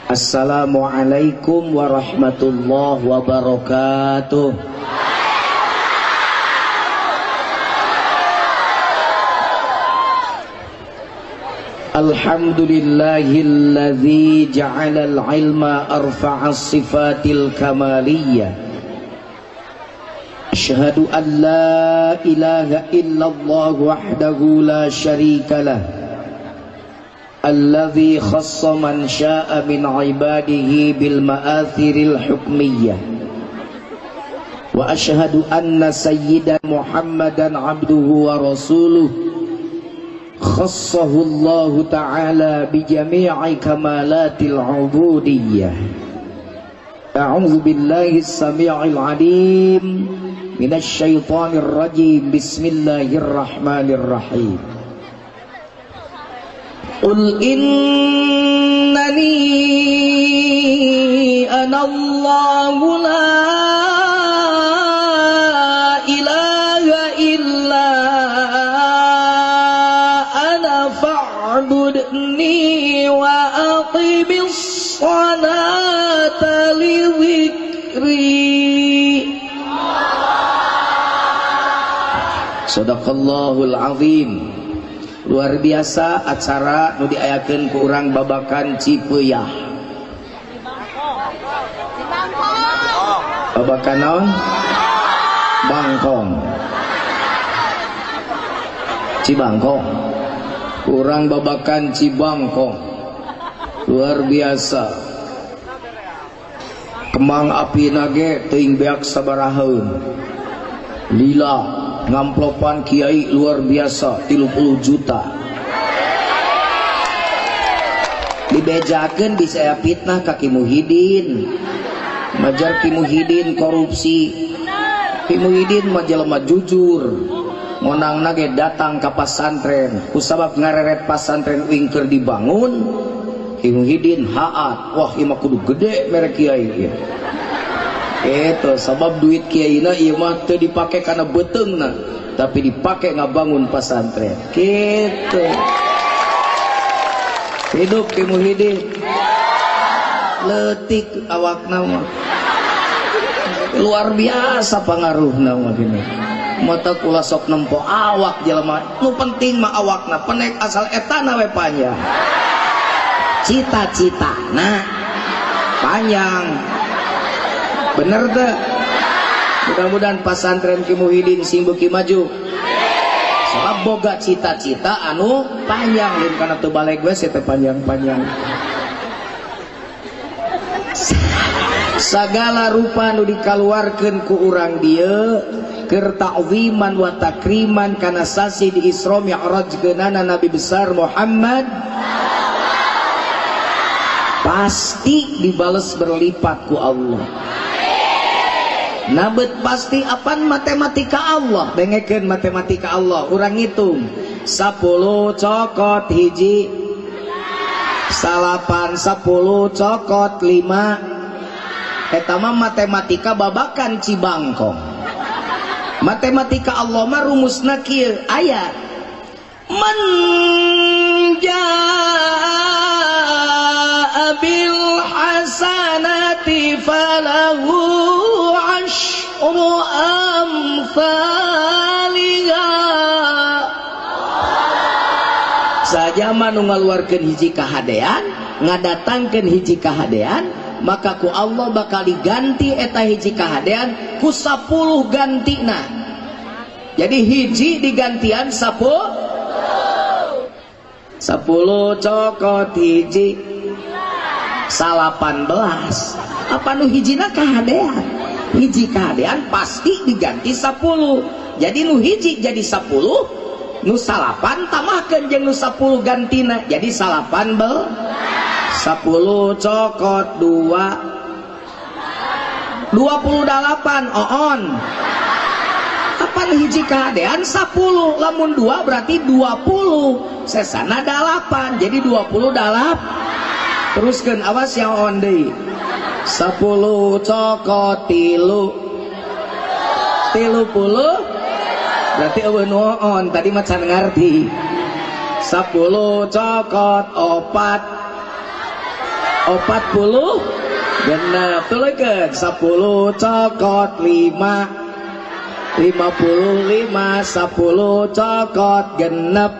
Assalamualaikum warahmatullahi wabarakatuh. Alhamdulillahilladzi ja'ala al-ilma arfa'a sifatil kamaliyah. Asyhadu an la ilaha illallah wahdahu la syarika lah, alladzi khassa man syaa min ibadihi bil ma'athiril hukmiyah. Wa asyhadu anna sayyidana Muhammadan abduhu wa rasuluh, khassahu Allah ta'ala bi jami'i kamalatil ubudiyyah. A'udzu billahi as-sami'il 'alim minasy syaithanir rajim. Bismillahirrahmanirrahim. Qul innani ana Allahu la ilaha illa ana fa'budni wa aqimis salata li dzikri. Shadaqallahul azim. Luar biasa acara nu diayakeun ku urang Babakan Cipeuah. Babakan naon? Bangkong. Cibangkong. Urang Babakan Cibangkong. Luar biasa. Kembang api nage teuing beak sabarahaeun. Lila ngamplopan kiai luar biasa 30 juta. Dibejakeun bisa aya fitnah ka Ki Muhidin. Majar Ki Muhidin korupsi. Ki Muhidin mah jelema jujur. Ngonangna ge datang ka pasantren. Kusabab ngareret pasantren uing keur dibangun, Ki Muhidin haat. Wah, ieu mah kudu gede mere kiai ieu. Eta sabab duit kiaina ieu mah teu dipake kana beuteungna, tapi dipake ngabangun pasantren. Kitu. Hidup Ki Muhidin. Leutik awakna mah. Luar biasa pangaruhna mah gini. Mata kula sok nempo awak jelema. Nu penting mah awakna penek asal etana we panjang. Cita-citana panjang. Bener teh? Mudah-mudahan pasantren Ki Muhidin sing beuki maju. Sebab boga cita-cita anu panjang, lain kana teu baleg we teh panjang-panjang. Sagala rupa nu dikaluarkeun ku urang dieu keur ta'ziman wa takriman kana sasi di Isra Mi'raj geunana Nabi besar Muhammad, pasti dibales berlipat ku Allah. Nabet pasti apan matematika Allah, dengekeun matematika Allah, urang ngitung 10 cokot hiji, 9 10 cokot 5. Eta mah matematika babakan Cibangkong. Matematika Allah mah rumusna kieu aya man jaa bil hasanati falahu asyru amsalha. Sajama nu ngaluarkeun hiji kahadean, ngadatangkeun hiji kahadean, maka ku Allah bakal diganti eta hiji kahadean ku 10 gantina. Jadi hiji digantian 10. 10 cokot hiji 18. Apa nu hijina kahadean? Hiji kahadean pasti diganti 10. Jadi nu hiji jadi 10, nu 9 tambahkeun jeung nu 10 gantina jadi 18. 10 cokot 2 28 oon. Apa nu hiji kahadean 10, lamun 2 berarti 20, sesana 8, jadi 28. Teruskeun awas yang on deui. 10 cokot 3 30, berarti eueuh nu on tadi mah can ngarti. 10 cokot 4 40 genep. Tuluykeun 10 cokot 5 55 10 cokot genep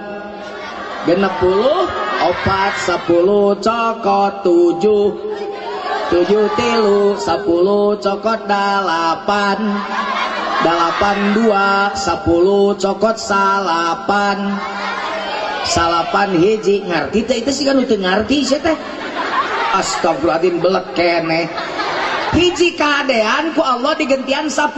64 10 cokot 7 7 tilu 10 cokot 8 8 2 10 cokot 9 9 hiji. Ngarti teh itu sih kan teu ngarti sia teh. Astagfirullahaladzim belek keneh. Hiji kahadean ku Allah digentian 10.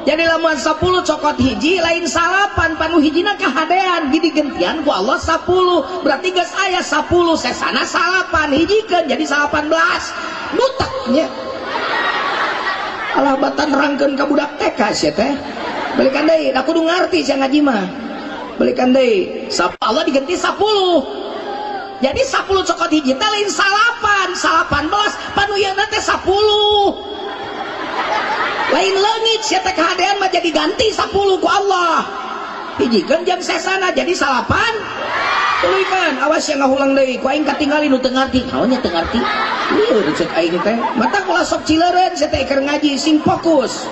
Jadi lamun 10 cokot hiji lain 9 panu hijina kahadean digentian ku Allah 10. Berarti geus aya 10 sesana 9 hijikeun jadi 18. Butaknya. Alah batan rangkeun ka budak TK sia teh. Balikan deui, da kudu ngarti sia ngaji mah. Balikan deui, Allah diganti 10. Jadi 10 cokot hiji teh lain 9, 18, panu yeuna teh 10. Lain leungit sia teh kahadean mah jadi ganti 10 ku Allah. Hijikeun jeung sesana jadi 9. Tuluykeun, awas sia ngahulang deui, ku aing katingali nu teu ngarti. Naon nya teu ngarti? Lieur ceuk aing teh. Mata kula sok cileureun sia teh keur ngaji sing fokus.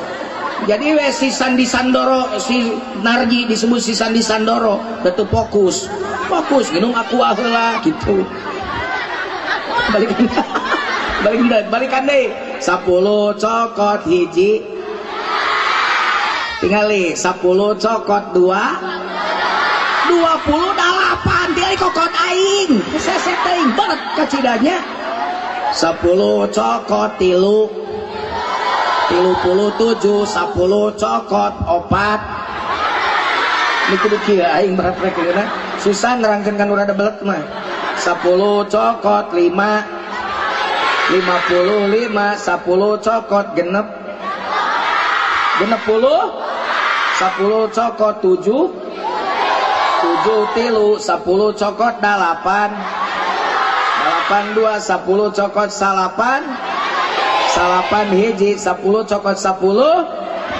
Jadi we si Sandi Sandoro, si Narji disebut si Sandi Sandoro, betul fokus. Fokus minum aqua heula gitu. Balikan. Balikan deui. 10 cokot hiji. Tingali 10 cokot 2 28 tingali kokot aing. Seseh teuing banget kacidanya. 10 cokot 3 37 10 cokot 4. Ini kudu kieu aing berat rek yeuna. Susah nerangkeun kan urang ada belet mah. 10 cokot 5 55 10 cokot genep 60 10 cokot 7 7 tilu 10 cokot 8 8 2 10 cokot 9 9 hiji 10 cokot 10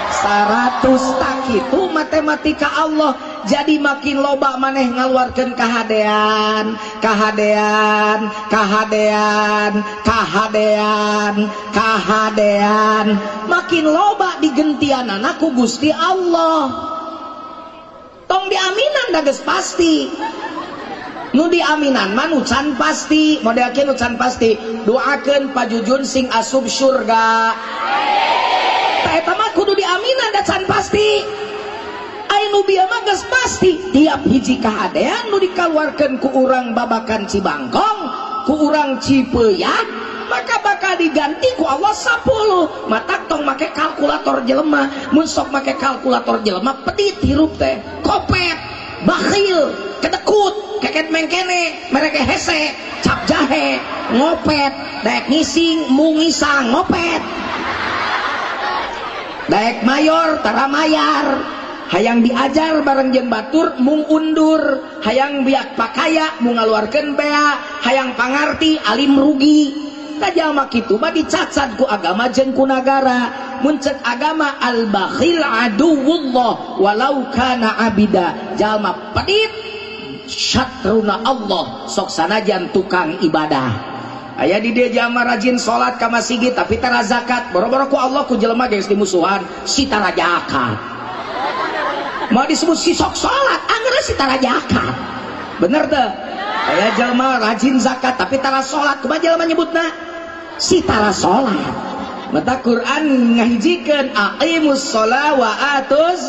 100. Tak itu matematika Allah. Jadi makin loba maneh ngaluarkeun kahadean, kahadean, kahadean, kahadean, kahadean, makin loba digentianana ku Gusti Allah. Tong diaminan da geus pasti. Nu diaminan mah nu can pasti, model kieu nu can pasti. Doakeun pajujun sing asup surga. Tah eta mah kudu diaminan da can pasti. Ai nu bieu mah geus pasti. Tiap hiji kahadean nu dikaluarkeun ku urang babakan Cibangkong, ku urang Cipeuyak, maka bakal diganti ku Allah 10. Matak tong make kalkulator jelema. Mun sok make kalkulator jelema pedit hirup teh, kopet, bakhil, kedekut, keket mengkene, mereka hese, cap jahe, ngopet, daek ngising, mungisang, ngopet, daek mayor, tara mayar, hayang diajar bareng jeung batur, mung undur, hayang biak pakaya, mung ngaluarkeun bea, hayang pangarti, alim rugi. Jalma kitu mah dicacat ku agama jeung ku nagara. Mun ceuk agama al bakhil aduwullah walau kana abida. Jalma pedit syatruna Allah sok sanajan tukang ibadah. Aya di dieu jalma rajin salat ka masjid tapi tara zakat. Boro-boro ku Allah ku jelema geus dimusuhan si tara zakat. Mau disebut si sok salat angger si tara zakat. Bener teu? Aya jalma rajin zakat tapi tara salat, kumaha jalma nyebutna? Si tara salat. Mata Quran ngahijikeun aqimus shalah wa atuz.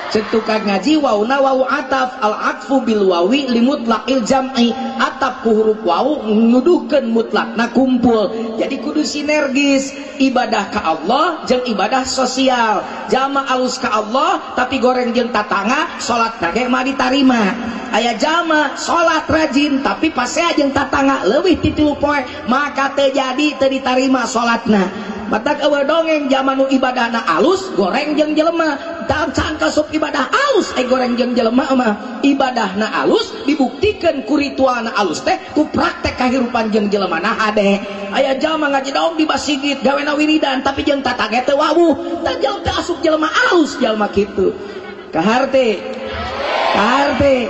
Cek tukang ngaji wauna wawu ataf al atfu bil wawi limutlaqil jam'i, ataf ku huruf wawu nuduhkeun mutlakna kumpul. Jadi kudu sinergis ibadah ka Allah jeung ibadah sosial. Jama alus ka Allah tapi goreng jeung tatangga salat ge mah ditarima. Aya jama salat rajin tapi pasea jeung tatangga leuwih ti 3 poe maka teu jadi teu ditarima salatna. Matak eueuh dongeng zaman nu ibadahna alus goreng jeung jelema. Can kasup ibadah alus goreng jeung jelema mah ibadahna alus dibuktikeun ku ritualna alus teh ku praktek kahirupan jeung jelemana hade. Aya jalma ngaji daung di masigit gawena wiridan tapi jeung tatangga teu wawuh. Tah jalma teh asup jelema alus jalma kitu. Kaharte. Kaharte.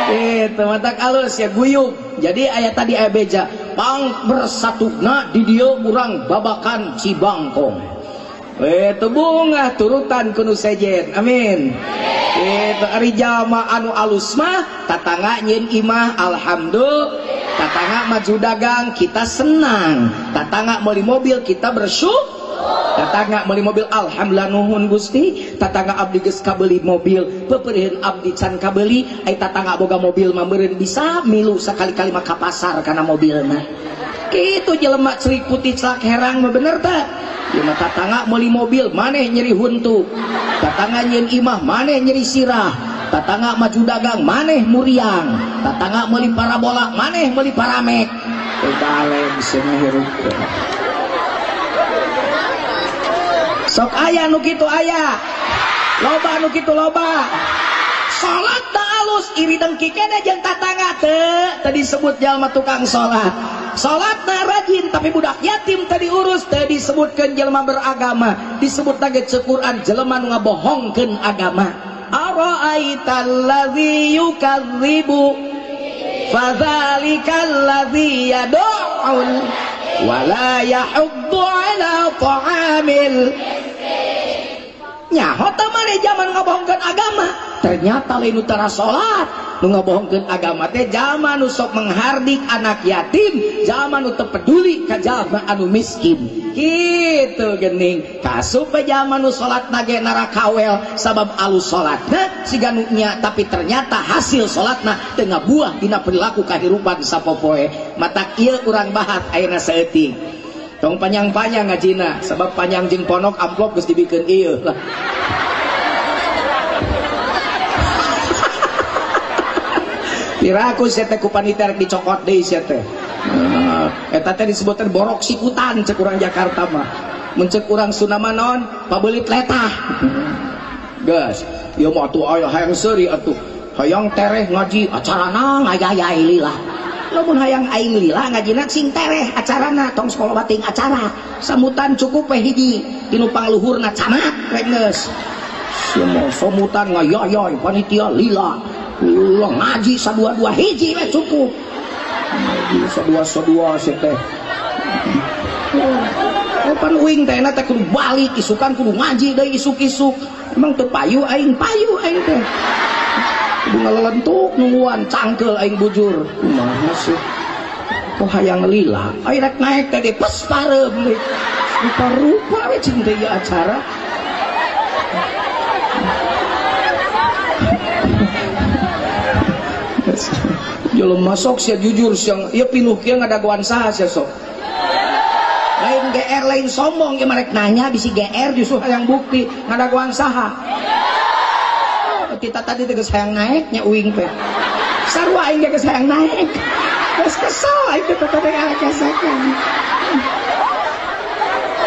Gitu matak alus ya guyub. Jadi aya tadi aya beja. Pang bersatuna di dieu urang Babakan Cibangkong. Itu bunga turutan kuno sejen. Amin. Itu ari jalma anu alus mah tatangga nyieun imah alhamdulillah. Tatangga maju dagang kita senang. Tatangga meuli mobil kita bersyukur. Tatangga meuli mobil alhamdulillah nuhun Gusti. Tatangga abdi geus kabeli mobil, peupeuriheun abdi can kabeli. Ai tatangga boga mobil mah meureun bisa milu sakali-kali mah ka pasar kana mobilna. Kitu jelema cerik putih celak herang mah bener teh. Ieu mah tatangga meuli mobil maneh nyeri huntu. Tatangga nyieun imah maneh nyeri sirah. Tatangga maju dagang maneh muriang. Tatangga meuli parabola maneh meuli paramek. Teu balen cenah hirup. Sok aya nu kitu aya. Loba nu kitu loba. Salat da alus iri dengki keneh jeung tatangga teu teu disebut jalma tukang salat. Salatna rajin tapi budak yatim teu diurus, teu disebutkeun jelema beragama, disebut ge ceuk Quran jelema nu ngabohongkeun agama. Ara'aital ladzi yukadzibu fadzalikal ladzi yad'ul wala yahuddu ala ta'amil. Nyaho teh maneh zaman ngabohongkeun agama, ternyata lain nu tara salat. Nu ngabohongkeun agama teh jalma nu sok menghardik anak yatim, jalma nu teu peduli ka jalma anu miskin. Kitu geuning. Kasup we jalma nu salatna ge narakawel sabab alus salatna siga nu nya, tapi ternyata hasil salatna teu ngabuah dina perilaku kahirupan sapopoe. Matak ieu urang bahat ayeuna saeutik. Tong panjang-panjang ngajina, sebab panjang jeung ponok amplop geus dibikeun ieu lah. Piraku sia teh ku panitia rek dicokot deui sia teh. Eta teh disebutkeun borok sikutan cek urang Jakarta mah. Mun cek urang Sunda mah naon? Pabeulit letah. Geus, ieu mah atuh aya hayang seuri atuh. Hayang tereh ngaji acarana ngayayai lila. Lamun hayang aing lila ngajina sing tereh acarana tong sekolah bating acara. Sambutan cukup we hiji tinu pangluhurna camat rek geus. Semua sambutan ngayayai panitia lila. Lila ngaji sadua-dua hiji we cukup. Ngaji sadua-sadua sia teh. Pan uing teh na teh kudu balik isukan kudu ngaji deui isuk-isuk. Emang teu payu aing teh. Kudu ngalelentuk nungguan cangkel aing bujur. Kumaha sih? Kok hayang lila? Aing rek naik teh pes pareum. Rupa-rupa we cing teh ieu acara. Jelema sok sia jujur siang ieu pinuh kieu ngadagoan saha sia sok. Lain GR lain sombong ieu marek nanya bisi GR justru hayang bukti ngadagoan saha. Kita tadi geus hayang naeknya uing teh. Sarua aing ge geus hayang naek. Geus kesel aing teh tadi kesekan.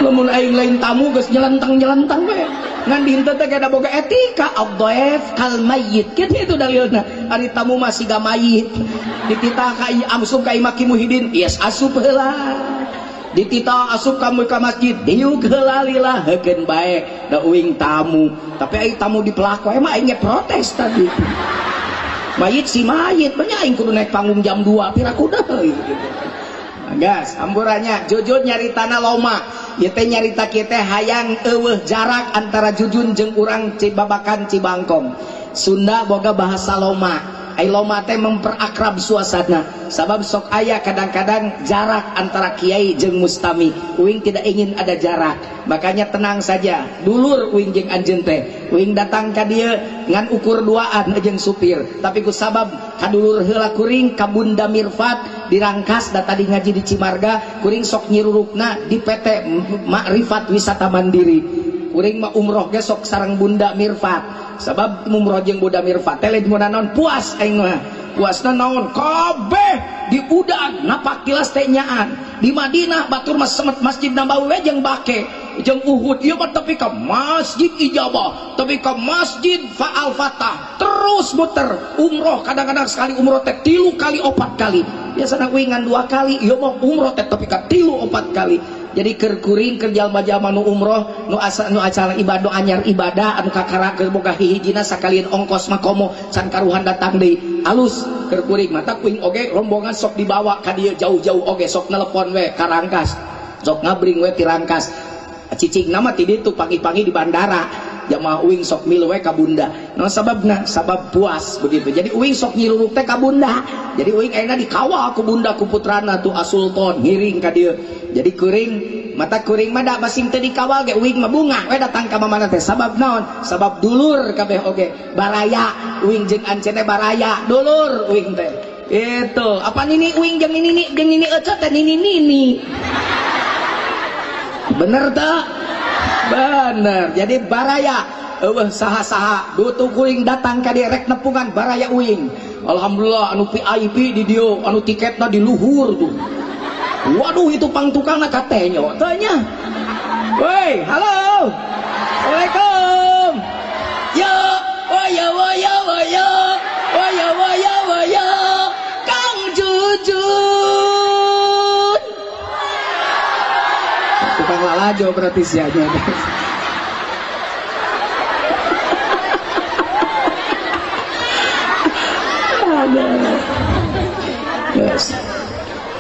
Lamun aing lain tamu geus nyelentang-nyelentang we. Ngan dinten teh kada boga etika ad-dhaif kal mayyit. Kitu itu dalilna. Ari tamu mah siga mayit. Dititah ka asup ka imah Ki Muhidin, yes asup heula. Dititah asup ka masjid, diuk heula lila heukeun bae da uing tamu. Tapi aing tamu dipelak wae mah aing ge protes tadi. Mayit si mayit, banyak aing kudu naik panggung jam 2 pira kuda gitu. Gas, amburannya Jujun nyaritana loma. Ieu teh nyarita kieu teh hayang eueuh jarak antara Jujun jeung urang Cibabakan Cibangkong. Sunda boga bahasa loma. Ai loma teh memperakrab suasana. Sabab sok aya kadang-kadang jarak antara kiai jeung mustami. Uing tidak ingin ada jarak. Makanya tenang saja. Dulur uing jeung anjeun teh. Uing datang ka dieu ngan ukur duaan jeung supir. Tapi ku sabab kadulur heula kuring ka Bunda Mirfat dirangkas da tadi ngaji di Cimarga, kuring sok nyirurukna di PT Makrifat Wisata Mandiri. Kuring mah umroh ge sok sareng Bunda Mirfat. Sabab umroh jeung Bunda Mirfat teh lain naon puas aing mah. Puasna naon kabeh diudag napak tilas teh nyaan. Di Madinah batur mah semet Masjid Nabawi we jeung Bake jeung Uhud ieu mah tepi ka Masjid Ijabah, tepi ka Masjid Faal Fatah, terus muter umroh kadang-kadang sekali umroh teh 3 kali 4 kali. Biasana uing ngan 2 kali, ieu mah umroh teh tepi ka 3 4 kali. Jadi keur kuring keur jalma-jalma nu umroh nu asa nu acara ibadah anyar ibadah anu kakara keur boga hihijina sakalian ongkos mah komo can karuhan datang deui alus keur kuring mata kuing oge rombongan sok dibawa ka dieu jauh-jauh oge sok nelepon we ka Rangkas sok ngabring we ti Rangkas cicing nama ti ditu pagi-pagi di bandara jamaah uing sok milu we ka bunda. Nah sababna sabab puas begitu. Jadi uing sok nyiruruk teh ka bunda. Jadi uing ayeuna dikawal ku bunda ku putrana tuh Asulton ngiring ka dieu. Jadi kuring mata kuring mah da masing teu dikawal ge uing mah bungah we datang ka mamana teh sabab naon? Sabab dulur kabeh oge baraya uing jeung anceunna baraya dulur uing teh. Itu apa nini uing jeung nini jeung nini ece teh nini nini. Bener teu? Bener. Jadi baraya eueuh saha-saha dutu kuring datang ka dieu rek nepungan baraya uing. Alhamdulillah anu VIP di dieu anu tiketna di luhur tuh. Waduh itu pang tukangna katenyo teu nya. Woi, halo. Assalamualaikum. Yo, woyo woyo woyo. Woyo woyo woyo. Kang Jujun. Tukang lalajo berarti sianya. Yes.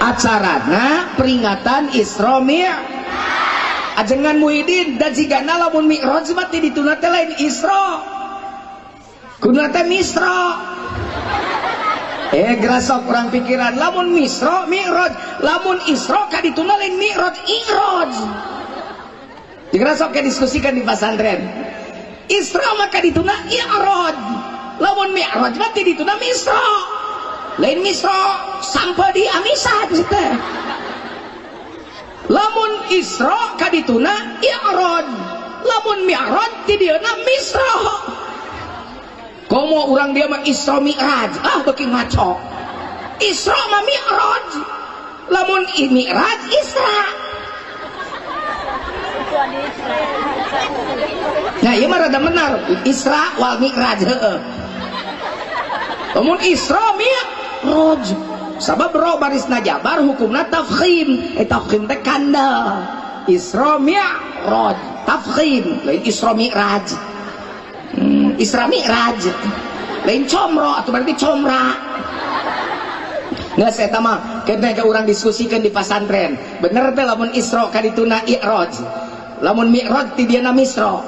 Acarana peringatan Isra Mi'raj. Ajengan Muhyiddin dan jigana lamun Mi'raj mah ti dituna teh lain Isra. Kuduna teh Misra. Gerasok kurang pikiran lamun Misra Mi'raj, lamun Isra ka dituna lain Mi'raj, I'raj. Digerasok ke diskusikan di pesantren. Isra maka dituna I'raj. Lamun Mi'raj mah ti dituna Misra. Lain Misra sampai di Amisa teh. Lamun Isra ka dituna I'raj. Lamun Mi'raj ti dieuna Misra. Komo urang dia mah Isra Mi'raj, ah beuki ngaco. Isra mah Mi'raj. Lamun Mi'raj Isra. Nah, ieu mah rada benar. Isra wal Mi'raj heueuh. Lamun Isra Mi'raj. Sabab ro barisna jabar hukumna tafkhim. Tafkhim teh kandel. Isra Mi'raj, tafkhim, lain Isra Mi'raj. Isra Mi'raj lain comro atau berarti comra. Nggak saya mah kena ke orang diskusikan di pesantren. Bener teh lamun Isra kadituna I'raj. Lamun Mi'raj ti dieuna Misra.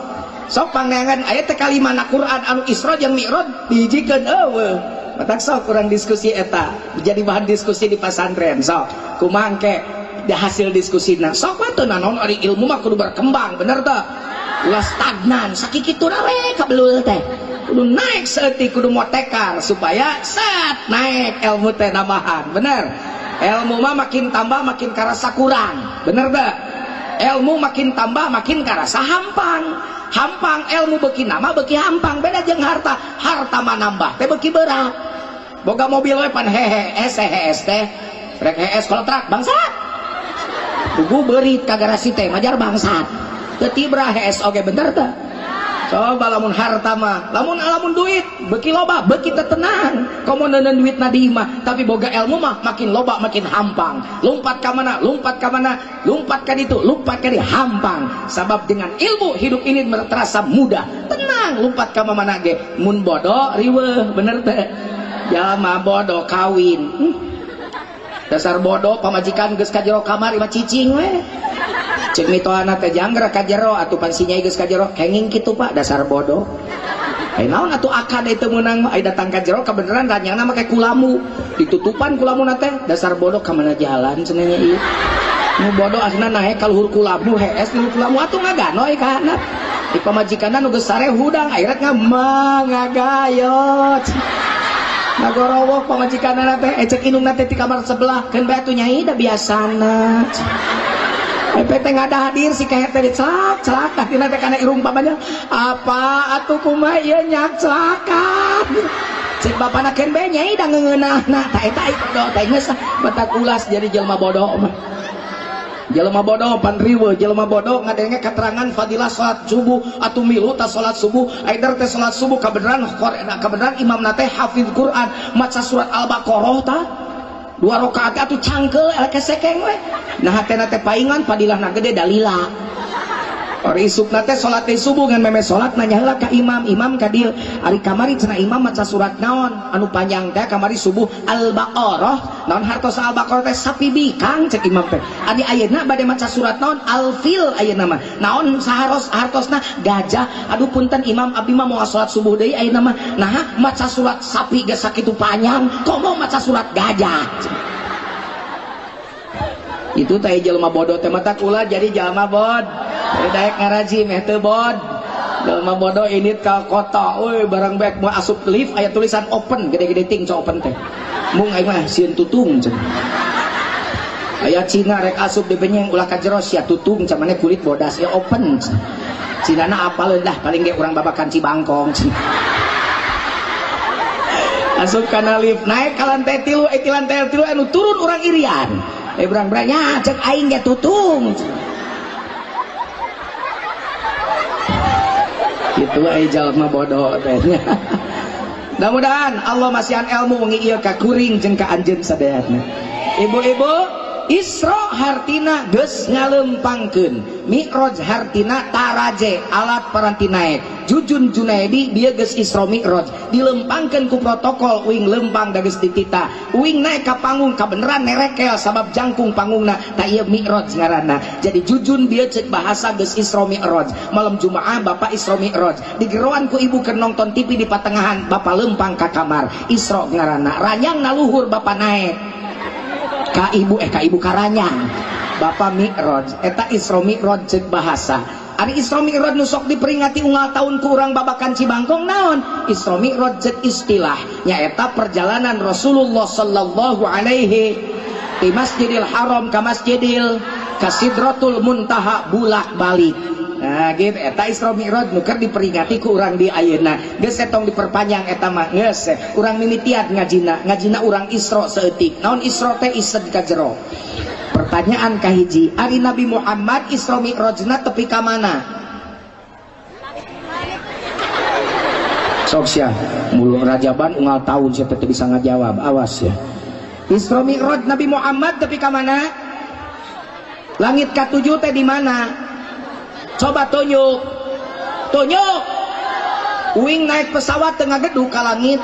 Sok pangangan aya teh kalimana Quran anu Isra jeung Mi'raj dihijikeun eueuh. Matak sok kurang diskusi eta jadi bahan diskusi di pesantren. Sok kumaha engke di hasil diskusina. Sok mah teu nanaon ari ilmu mah kudu berkembang, bener teh? Ulah stagnan sakikituna we kabelul teh kudu naik saeutik kudu motekar supaya set naik ilmu teh nambahan, bener. Ilmu mah makin tambah makin karasa kurang, bener teh? Ilmu makin tambah makin karasa hampang. Hampang ilmu beuki nama beuki hampang, beda jeung harta. Harta mah nambah teh beuki berat. Boga mobil we pan hehe hees teh rek hees kontrak bangsat. Buku beurit ka garasi teh majar bangsat. Tibra hees oge bener teh. Coba lamun harta mah, lamun lamun duit beuki loba beuki teu tenang. Komo neuneun duitna di imah, tapi boga ilmu mah makin loba makin hampang. Lompat ka mana, lompat ka mana, lompat ka ditu, lompat ka di hampang. Sabab dengan ilmu hidup ini terasa mudah, tenang lompat ka mana ge. Mun bodoh riweuh, bener teh. Jalma bodoh kawin. Dasar bodoh pamajikan geus ka jero kamar imah cicing we. Cek mitohana teh janggra ka jero atuh pan si nyai geus ka jero kenging kitu Pak dasar bodoh. Ai naon atuh akad itu meunang ai datang ka jero kabeneran ranyangna make kulamu. Ditutupan kulamuna teh dasar bodoh ka mana jalan cenah nya ieu. Nu bodoh asna naek ka luhur kulamu hees luhur kulamu atuh ngaganoy ka handap. Di pamajikanna nu geus sare hudang akhirat ngagayot. Ngagorowok pamajikanna teh cek indungna teh di kamar sebelah keun bae atuh nyai da biasana. Efek teh ngada hadir si keher teh celak celak tah tina teh kana irung papanya apa atuh kumaha ieu nyak celakan. Cek bapana keun bae nyai da ngeungeunahna tah eta bodoh teh geus batak ulas jadi jelema bodoh mah. Jelema bodoh pan riweuh, jelema bodoh ngadenge keterangan fadilah salat subuh atuh milu ta salat subuh, aider teh salat subuh kabeneran kabeneran imamna teh hafiz Quran maca surat Al-Baqarah tah. 2 rakaat atuh cangkeul eleh sekeng we. Nah hatena teh paingan padilahna gede dalila. Ari isukna teh salat teh subuh ngan meme salat nanya heula ka imam, imam ka dieu. Ari kamari cenah imam maca surat naon anu panjang teh kamari subuh Al-Baqarah. Naon hartos Al-Baqarah teh sapi bikang cek imam teh. Ari ayeuna bade maca surat naon Al-Fil ayeuna mah. Naon saharos hartosna gajah. Aduh punten imam abdi mah moal salat subuh deui ayeuna mah. Naha maca surat sapi geus sakitu panjang, komo maca surat gajah. Itu teh jelema bodoh teh mata kula jadi jelema bod. Daek ngaraji meh teu bod. Jelema bodoh init ka kota, euy barang baek mau asup lift aya tulisan open gede-gede ting co open teh. Mung aing mah sieun tutung cenah. Aya Cina rek asup di benyeng ulah ka jero sia tutung camane kulit bodas ya open. Cinana apaleun dah paling ge urang babakan Cibangkong cenah. Asup kana lift naik ka lantai 3, ti lantai 3 anu turun urang Irian. Berang-berangnya cek aing ge tutung. Itu ai jalma bodoh teh. Mudah-mudahan Allah masihan ilmu wengi ieu ka kuring jeung ka anjeun sadayana. Ibu-ibu, Isra hartina geus ngalempangkeun, Mi'raj hartina taraje alat paranti naek. Jujun Junaidi dia geus Isra Mi'raj dilempangkeun ku protokol uing lempang da geus ditita. Uing naek ka panggung kabeneran nerekel sabab jangkung panggungna ta ieu Mi'raj ngaranna. Jadi Jujun dia cek bahasa geus Isra Mi'raj. Malam Jumaah bapak Isra Mi'raj digeroan ku ibu keur nonton TV di patengahan bapak lempang ka kamar Isra ngaranna. Ranyang na luhur bapak naek ka ibu ka ibu karanyang bapak Mi'raj. Eta Isra Mi'raj cek bahasa. Ari Isra Mi'raj nu sok diperingati unggal tahun ku urang babakan Cibangkong naon? Isra Mi'raj cek istilah nyaeta perjalanan Rasulullah sallallahu alaihi di Masjidil Haram ka Masjidil ka Sidratul Muntaha bulak-balik. Nah gitu eta Isra Mi'raj nu keur diperingati ku urang di ayeuna. Geus tong diperpanjang eta mah geus urang mimitian ngajina, ngajina urang Isra saeutik. Naon Isra teh ised ka jero. Pertanyaan kahiji, ari Nabi Muhammad Isra Mi'rajna tepi ka mana? Sok sia, mulu rajaban unggal tahun sia teu bisa ngajawab, awas ya. Isra Mi'raj Nabi Muhammad tepi ka mana? Langit katujuh teh di mana? Coba tunjuk. Tunjuk. Uing naik pesawat tengah gedung ka langit.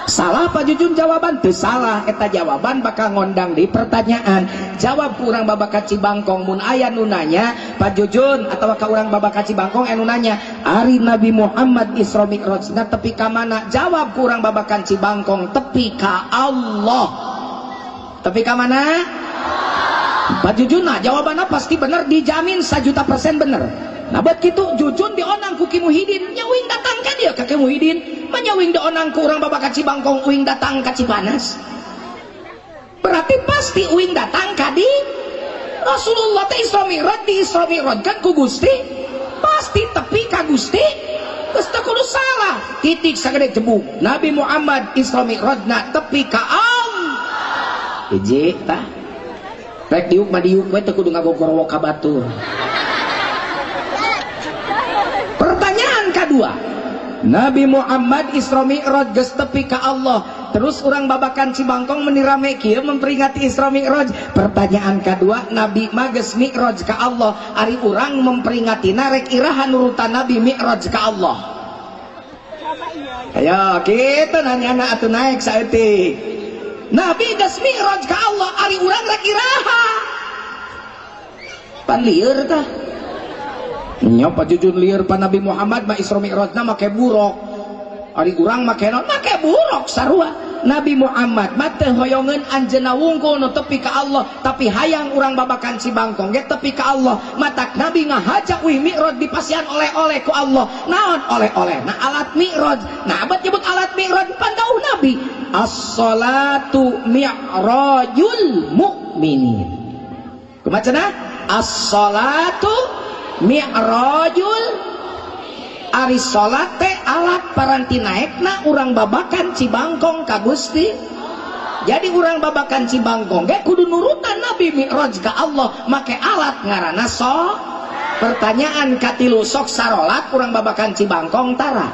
Salah Pak Jujun jawaban? Teu salah, eta jawaban bakal ngondang di pertanyaan. Jawab ku urang babakan Cibangkong mun aya nu nanya, Pak Jujun atawa ka urang babakan Cibangkong anu nanya, ari Nabi Muhammad Isra Mi'rajna tepi ka mana? Jawab ku urang babakan Cibangkong tepi ka Allah. Tepi ka mana? Pak Jujun nah jawabanna pasti bener, dijamin 1.000.000% bener. Nah buat kitu Jujun dionang ku Ki Muhidin, nya uing datang ka dieu ka Ki Muhidin, mah nya uing dionang ku urang babakan Cibangkong uing datang ka Cipanas. Berarti pasti uing datang ka di Rasulullah teh Isra Mi'raj di Isra Mi'raj kan ku Gusti, pasti tepi ka Gusti. Geus teu kudu salah. Titik sagede jebuk. Nabi Muhammad Isra Mi'rajna tepi ka Allah. Hiji tah. Rek diuk mah diuk we teu kudu ngagogorowok ka batur. Pertanyaan kedua, Nabi Muhammad Isra Mi'raj geus tepi ka Allah. Terus urang babakan Cibangkong meni rame kieu memperingati Isra Mi'raj. Pertanyaan kedua, Nabi mah geus Mi'raj ka Allah. Ari urang memperingatina rek iraha nurutan Nabi Mi'raj ka Allah. Ayo kitu nanyana atuh naik saeutik. Nabi geus Mi'raj ka Allah, ari urang rek iraha? Pan lieur tah. Nya Pak Jujun lieur pan Nabi Muhammad mah Isra Mi'rajna make buruk. Ari urang make naon? Make buruk sarua. Nabi Muhammad mah teu hoyongeun anjeunna wungkul nu tepi ka Allah, tapi hayang urang babakan Cibangkong ge tepi ka Allah. Matak Nabi ngahaja uih Mi'raj dipasihan oleh-oleh ku Allah. Naon oleh-oleh? Nah alat Mi'raj. Nah abad nyebut alat Mi'raj pan dawuh Nabi, as-salatu mi'rajul mu'minin. Kumaha cenah? As-salatu mi'rajul. Ari salat teh alat paranti naekna urang babakan Cibangkong ka Gusti. Jadi urang babakan Cibangkong ge kudu nurutan Nabi Mi'raj ka Allah make alat ngaranna so. Pertanyaan katilu, sok sarolat urang babakan Cibangkong tara?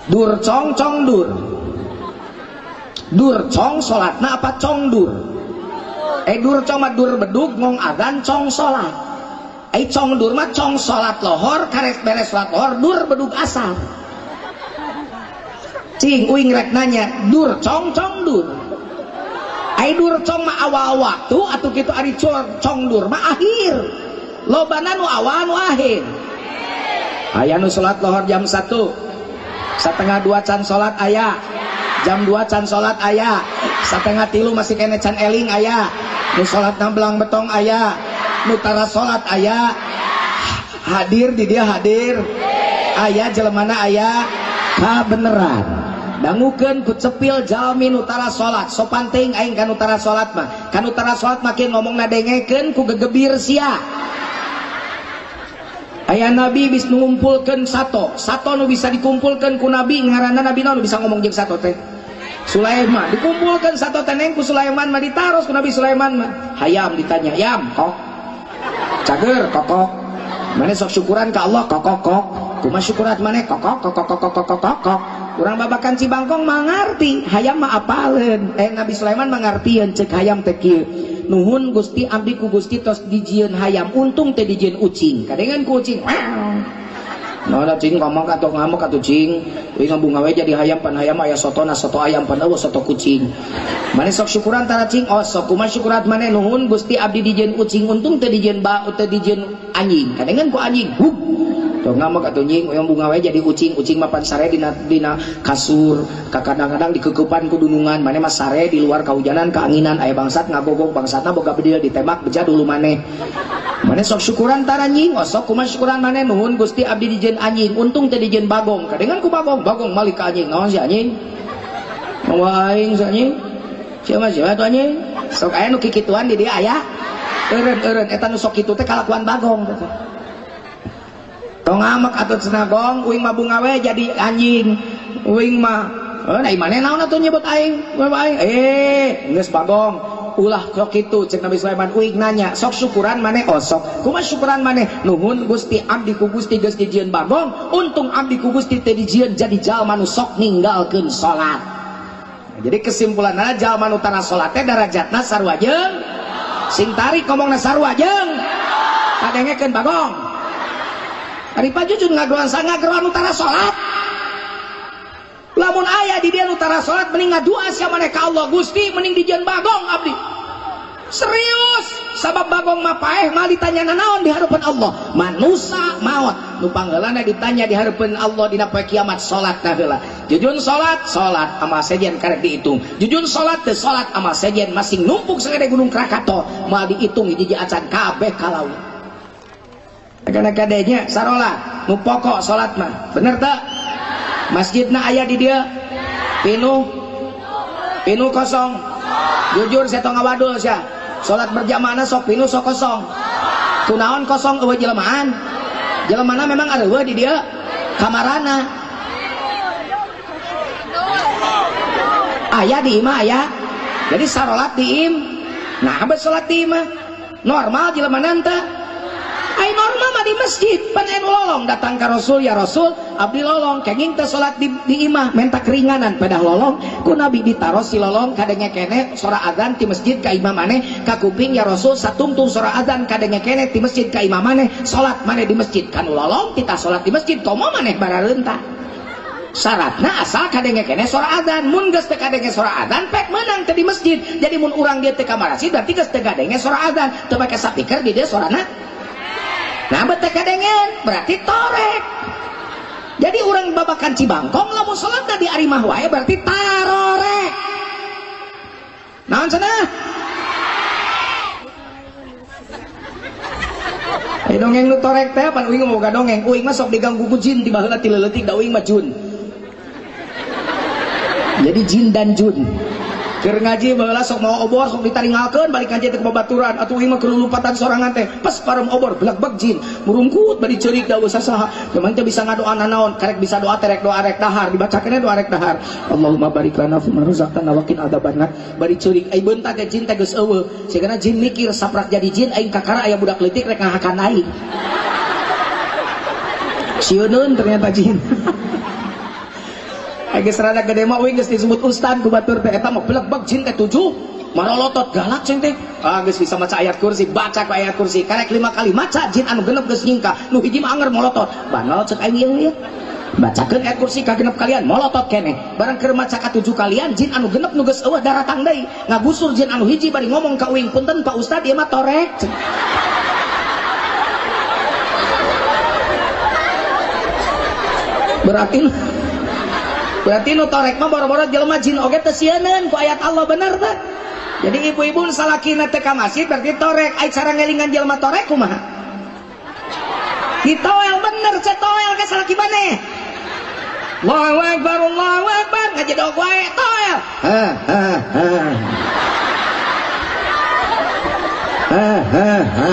Dur cong cong dur. Dur cong salatna apa cong dur? Dur cong mah dur bedug ngong adzan cong salat. Cong dur mah cong salat lohor karek beres salat lohor dur bedug asar. Cing uing rek nanya dur cong cong dur. Ai dur cong mah awal waktu atuh kitu ari cong dur mah akhir. Lobana nu awal nu akhir. Aya nu salat lohor jam 1. 1:30 can salat aya. Jam 2 can salat aya. 2:30 masih kene can eling aya. Nu salatna belang betong aya. Nu tara salat aya. Hadir di dia hadir. Aya jelemana aya. Kabeneran. Dangukeun ku cepil jalmi nu tara salat. Sopan teuing aing ka nu tara salat mah. Ka nu tara salat makin ngomongna dengekeun ku gegebir sia. Aya nabi bisa ngumpulkeun sato. Sato nu bisa dikumpulkeun ku nabi ngaranna nabi naon nu bisa ngomong jeung sato teh? Sulaiman. Dikumpulkeun sato teh neng ku Sulaiman mah ditaros ku Nabi Sulaiman mah. Hayam ditanya, "Yam, kok?" Cager, kokok. Mane sok syukuran ka Allah, kokok kok. Kumaha syukurat maneh kokok kokok kokok kokok kokok. Urang babakan Cibangkong mah ngarti, hayam mah apaleun. Nabi Sulaiman mah ngartieun ceuk hayam teh kieu. Nuhun Gusti abdi ku Gusti tos dijieun hayam, untung teh dijieun ucing. Kadengan ku ucing. Nah, cing ngomong atau ngamuk atuh cing. Euy ngabunga we jadi hayam pan hayam aya sotona soto ayam pan eueuh soto kucing. Mane sok syukuran tara cing? Oh sok kumaha syukurat mane nuhun Gusti abdi dijieun ucing, untung teh dijieun ba teh dijieun anjing. Kadengan ku anjing. Hug. Tuh ngamuk atuh nying, uyang bunga we jadi ucing, ucing mah pan sare dina kasur, kadang-kadang dikeukepan ku dunungan, mane mah sare di luar kahujanan, kaanginan, aya bangsat ngagogog, bangsatna boga bedil ditembak beja dulu maneh. Mane sok syukuran tara nying, oh sok kumaha syukuran maneh nuhun Gusti abdi dijieun anjing, untung teh dijieun bagong, kadengan ku bagong, bagong malik ka anjing, naon si anjing? Mawa aing si anjing? Siapa siapa tuh anjing? Sok aya nu kikituan di dieu aya. Eureun-eureun eta nu sok kitu teh kalakuan bagong teh. Tong ngamek atuh cenah gong, uing mah bunga we jadi anjing. Uing mah, nah maneh naon atuh nyebut aing? Aing. Geus bagong, ulah sok kitu ceuk Nabi Sulaiman. Uing nanya, sok syukuran maneh? Oh sok. Kumaha syukuran maneh? Nuhun Gusti abdi ku Gusti geus dijieun bagong, untung abdi ku Gusti teh dijieun jadi jalma nu sok ninggalkeun salat. Nah, jadi kesimpulanna jalma nu tara salat teh darajatna sarua jeung sing tarik ngomongna sarua jeung kadengekeun bagong. Ari pajujun ngageroan sangageroan nu tara salat. Lamun aya di dia nu tara salat mending ngadua sia maneh ka Allah, Gusti mending dijieun bagong abdi. Serius, sabab bagong mah paeh mah ditanya nanaon di hareupeun Allah. Manusa maot nu panggeulana ditanya di hareupeun Allah dina poe kiamat salat tah heula. Jujun salat, salat amal sejen karek dihitung. Jujun salat teu salat amal sejen masing numpuk sagede gunung Krakatau moal dihitung hiji acan kabeh ka laut. Karena kadenya sarolat nu pokok salat mah bener tak masjidna aya di dia pinuh pinuh kosong jujur saya tong ngawadul sia salat berjamaahna sok pinuh sok kosong kunaon kosong eueuh jelemahan jelemana memang areueuh di dia kamarana aya di imah aya jadi sarolat di im nah abet salat di imah normal jelemana teh. Ai normal mah di masjid pan anu lolong datang ka Rasul, ya Rasul abdi lolong kenging teh salat di imah menta keringanan pedah lolong ku Nabi ditaros si lolong kadenge kene sora adzan ti masjid ka imah maneh ka kuping ya Rasul satungtung sora adzan kadenge kene ti masjid ka imah maneh salat maneh di masjid kanu lolong kita salat di masjid komo maneh barareunta syaratna asal kadenge kene sora adzan mun geus teu kadenge sora adzan pek meunang teh di masjid jadi mun urang dieu teh ka marasi berarti geus teu kadenge sora adzan teu make speaker di dieu sorana. Nah bete kadengen berarti torek. Jadi orang babakan Cibangkong lamun salat di arimah wae berarti tarorek. Naon cenah? Eh dongeng nu torek teh pan uing boga dongeng. Uing mah sok diganggu ku jin ti baheula ti leutik da uing mah jun. Jadi jin dan jun. Keur ngaji baheula sok mau obor sok ditaringalkeun balik ngaji teh ka babaturan atuh ieu mah kelulupatan sorangan teh pas parem obor belagbag jin murungkut bari ceurik da sasaha cuman teh bisa ngadoa nanaon karek bisa doa terek doa rek dahar dibacakeun doa rek dahar Allahumma barik lana fi ma razaqtana wa qina adzabannar bari ceurik ai beunta teh jin teh geus eueuh sigana jin mikir saprak jadi jin aing kakara aya budak leutik rek ngahakan aing sieuneun ternyata jin. Geus rada gede mah uing geus disebut ustad ku batur teh eta mah blegbeg jin teh 7 marolotot galak cing teh. Ah geus bisa maca ayat kursi, baca ku ayat kursi karek 5 kali maca jin anu genep geus nyingkah, nu hiji mah anger molotot. Banal cek aing ieu ieu. Bacakeun ayat kursi ka genep kalian molotot keneh. Barang keur maca ka 7 kalian jin anu genep nu geus eueuh daratang deui. Ngagusur jin anu hiji bari ngomong ka uing, punten Pak Ustad ieu mah torek. Berarti nu torek mah boro-boro jelema jin oge teu sieuneun ku ayat Allah bener teh. Jadi ibu-ibu salakina teh ka masjid berarti torek. Ai cara ngelingan jelema torek kumaha? Ditoel bener cetoel ke salaki maneh. Allahu akbar Allahu akbar ngajedog wae toel. Ha ha ha. Ha ha ha.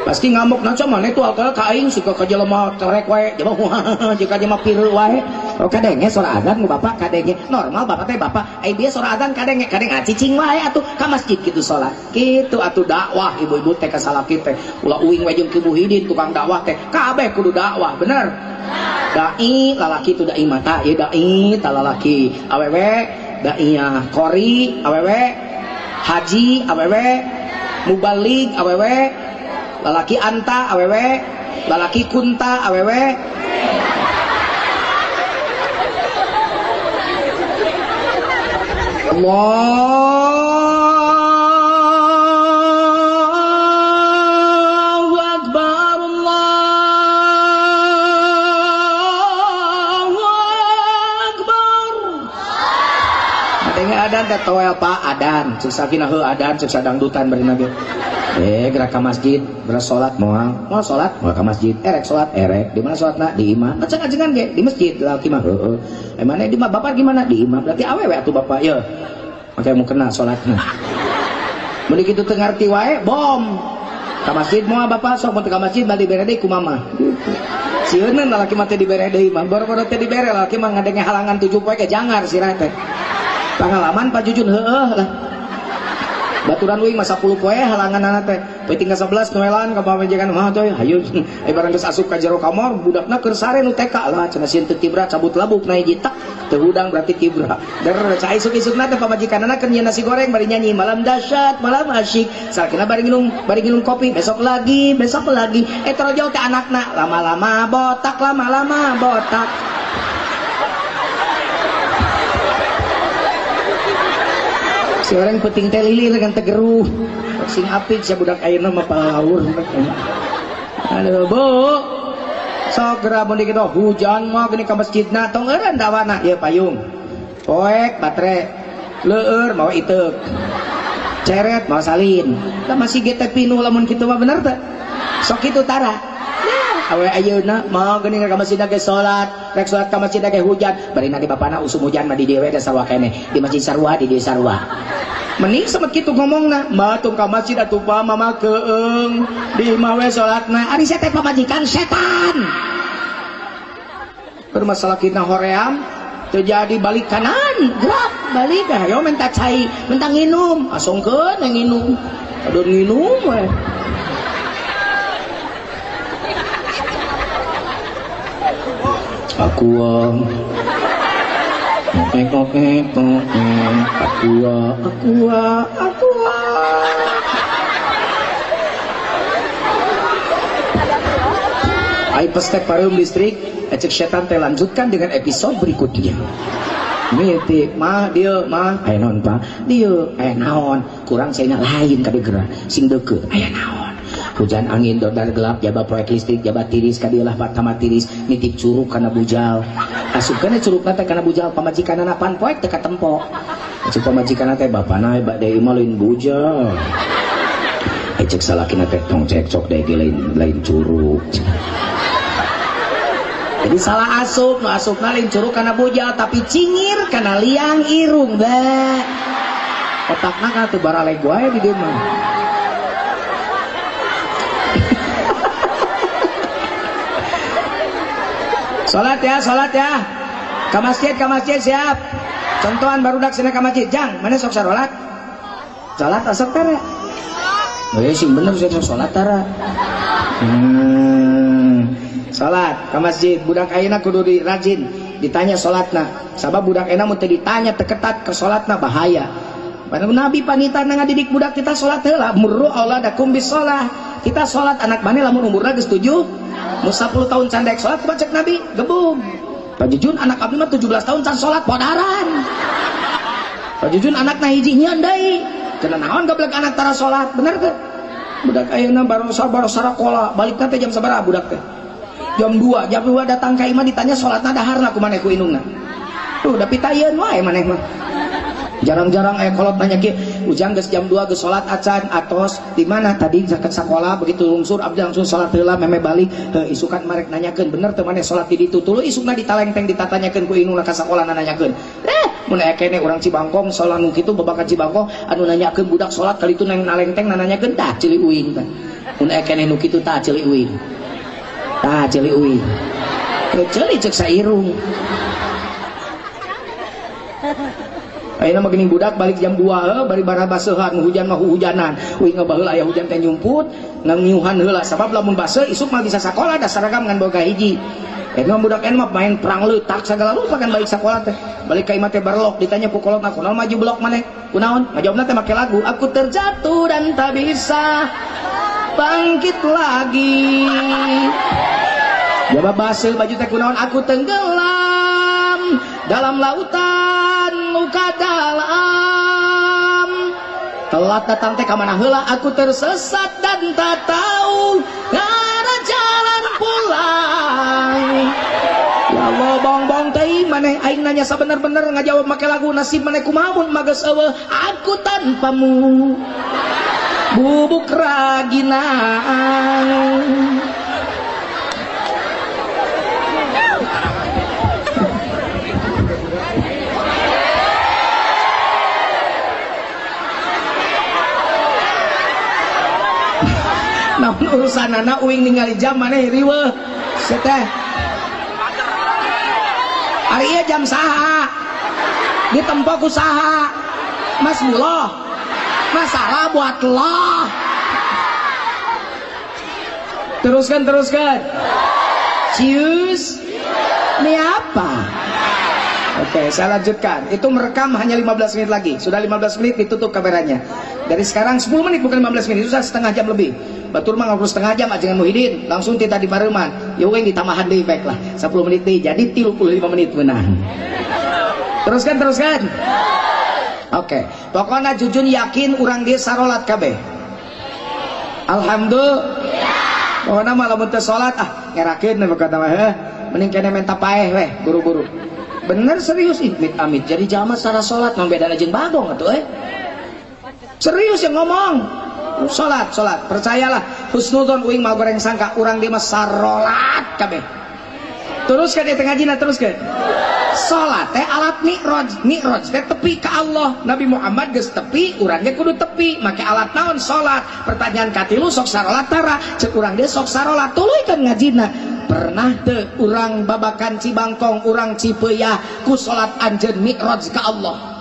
Pasti ngamuk naca maneh tuh alkohol ka aing suka ka jelema torek wae jelema jeung jelema pireu wae. Oh kadenge sora adzan ku bapak kadenge normal bapak teh bapak ai bieu sora adzan kadenge kadenge cicing wae atuh ka masjid kitu salat kitu atuh dakwah ibu-ibu teh ka salaki teh ulah uing we jeung Ki Muhidin tukang dakwah teh kabeh kudu dakwah bener dai lalaki tu dai mata ieu dai ta lalaki awewe daiyah qori awewe haji awewe mubalig awewe lalaki anta awewe lalaki kunta awewe. Allahu Akbar Allahu Akbar. Adanya adan teh toel Pak adan cek sakina heuh adan cek sadangdutan bari nabi. Gerak ka masjid beres salat moal moal salat moal ka masjid erek salat erek di mana salatna di imah ngaceng-ngacengan ge di masjid lalaki mah heueuh. Mana di imah bapak gimana di imah berarti awewe atuh bapak ye makanya mau kena salatna mun kitu teu ngarti wae bom ka masjid moal bapak sok mun teu ka masjid bali dibere deui ku mama gitu sieun lalaki mah teh dibere deui mah boro-boro teh dibere lalaki mah ngadenge halangan 7 poe ge jangar sirah teh pangalaman Pak Jujun heueuh lah baturan uing mah 10 poe halanganana teh peuting ka 11 noelan ka pamajikan mah teh hayu barang geus asup ka jero kamar budakna keur sare nu TK lah cenah sieun teu tibra cabut labuk na hiji tak teu hudang berarti tibra der cai isuk-isukna teh pamajikanana keur nyieun nasi goreng bari nyanyi malam dahsyat malam asyik salakina bari nginum kopi besok lagi torojol teh anakna lama-lama botak lama-lama botak. Si orang penting teh lilir kan tegeruh sing apik sia budak ayeuna mah paur. Aduh Bu sok geura mun kitu hujan mah geuning ka masjidna tong eureun dawana ieu payung poek batre leueur mawa iteuk ceret mawa salin lah masih ge teh pinuh lamun kitu mah bener teh sok kitu tara. Awe ayeuna mah geuning ka masjidna ge salat rek salat ka masjidna ge hujan bari na di bapana usum hujan mah di dieu we teh sarua keneh di masjid sarua di dieu sarua mending semet kitu ngomongna mah tong ka masjid atuh pa mama keung di imah we salatna ari sia teh pamajikan setan bermasalah kita hoream terjadi balik kanan gerak balik hayo minta cai minta nginum asongkeun nginum aduh nginum we. Aqua aqua aqua aqua. Ai pestek pareum listrik ecek setan teh lanjutkan dengan episode berikutnya. Miti mah dieu mah aya naon Pak dieu aya naon kurang saena lain kade geura sing deukeut aya naon hujan angin dordar gelap jaba proyek listrik jaba tiris kadieulah pertama tiris nitip curug kana bujal asupkeun curugna teh kana bujal pamajikanana pan poek teh katempo cek pamajikanna teh bapana bade imah lain bujal cek salakina teh tong cekcok deui ge lain curug. Jadi salah asup nu asupna lain curug kana bujal tapi cingir kana liang irung bae otakna kana teu baraleg wae di dieu mah. Salat ya, salat ya. Ka masjid siap. Contohan barudak sini ka masjid. Jang, mana sok salat? Salat asok tara. Sing bener sok salat tara. Salat ka masjid, budak ayeuna kudu dirajin. ditanya salatna. Sabab budak enak mun teu ditanya teu ketat ke salatna bahaya. Nabi panitan ngadidik budak kita salat heula, murru auladakum bis-shalah. Kita salat anak maneh lamun umurna geus 7, mun 10 tahun can daek salat kumaha cek Nabi? Gebug. Pak Jujun anak abdi mah 17 tahun can salat podaran. Pak Jujun anakna hiji nyeun deui. Cenah naon gablek anak tara salat, bener teu? Budak ayeuna baru sarakola, balikna teh jam sabaraha budak teh? Jam 2, jam 2 datang ka imah ditanya salatna daharna ku maneh ku indungna. Tuh da pitayeun wae maneh mah. Jarang-jarang aya kolot nanya kieu, ujang geus jam 2 geus salat acan atos di mana tadi zakat sakola begitu lungsur abdi langsung salat heula meme balik heuh isukan marek nanyakeun bener teu maneh salat di ditu tuluy isukna ditalengteng ditatanyakeun ku indungna ka sakola nanyakeun. Mun aya keneh urang Cibangkong salat nu kitu babakan Cibangkong anu nanyakeun budak salat kali itu nang nalengteng nanyakeun tah ceuli uing tah. Mun aya keneh nu kitu tah ceuli uing. Tah ceuli uing. Ceuli ceuk sairung. Ayeuna mah geuning budak balik jam 2 bari barabaseuhan hujan mah hujanan. Uing baheula aya hujan teh nyumput ngangiuhan heula sabab lamun baseuh isuk mah bisa sakola da saragam ngan boga hiji. Eta mah budak eta mah main perang leutak sagala rupa kan balik sakola teh. Balik ka imah teh barlok ditanya ku kolotna kunaon maju blok maneh? Kunaon? Ngajawabna teh make lagu aku terjatuh dan tak bisa bangkit lagi. Jawab baseuh baju teh kunaon? Aku tenggelam dalam lautan luka dalam. Telat datang teh ka mana heula aku tersesat dan tak tahu arah jalan pulang. Ya Allah bong-bong teh maneh aing nanya sabener-bener ngajawab make lagu nasib maneh kumaha mun mageus eueuh aku tanpamu bubuk raginang. Namun urusan anak uing ningali jam maneh riweuh seteh. Ari ieu jam saha? Ditempo ku saha? Mas Muloh. Masalah buat lo. Teruskan, teruskan. Cius. Ini apa? Oke, saya lanjutkan. Itu merekam hanya 15 menit lagi. Sudah 15 menit ditutup kameranya. Dari sekarang 10 menit bukan 15 menit, sudah setengah jam lebih. Batur mah ngobrol setengah jam ajengan Muhyiddin, langsung tita di pareman. Ya we ditambahan deui baiklah. 10 menit deui jadi 35 menit menang. Teruskan, teruskan. Oke, pokoknya Jujun yakin urang dia sarolat kabeh. Alhamdulillah. Pokoknya mah lamun teu salat ah ngerakeun we kata mah heuh. Mending kene menta paeh weh buru-buru. Bener serius ih mit amit jadi jalma secara salat mah bedana jeung bagong atuh euy. Serius yang ngomong. Salat, salat, percayalah husnudon uing mau goreng sangka urang dia mah sarolat kabeh. Teruskan di tengah jina teruskan. Salat teh alat mi'raj, mi'raj teh tepi ka Allah. Nabi Muhammad geus tepi, urang ge kudu tepi, make alat naon salat. Pertanyaan katilu sok sarolat tara, cek urang dia sok sarolat tuluy kan ngajina. Pernah teu urang babakan Cibangkong, urang Cipeyah ku salat anjeun mi'raj ka Allah.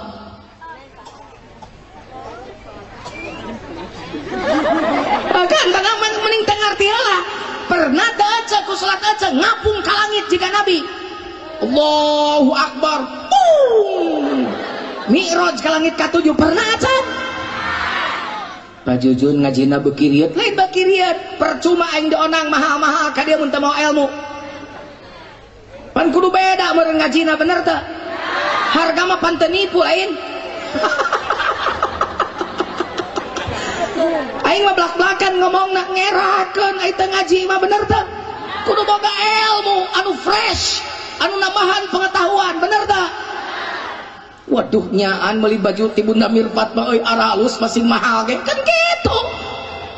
Kan tengah mending teu ngarti heula. Pernah teu aja ku salat aja ngapung ka langit jika Nabi. Allahu Akbar. Boom. Mi'raj ka langit ka-7 pernah aja. Pak Jujun ngajina beuki rieut, lain beuki rieut. Percuma aing dionang mahal-mahal ka dia mun teu mau ilmu. Pan kudu beda meureun ngajina bener teu? Harga mah pan teu nipu lain. Aing mah blak-blakan ngomongna ngerakeun aing teu ngaji mah bener teu? Kudu boga ilmu anu fresh, anu nambahan pengetahuan, bener teu? Waduh nyaan meuli baju ti Bunda Mirpat mah euy aralus masih mahal ge kan kitu.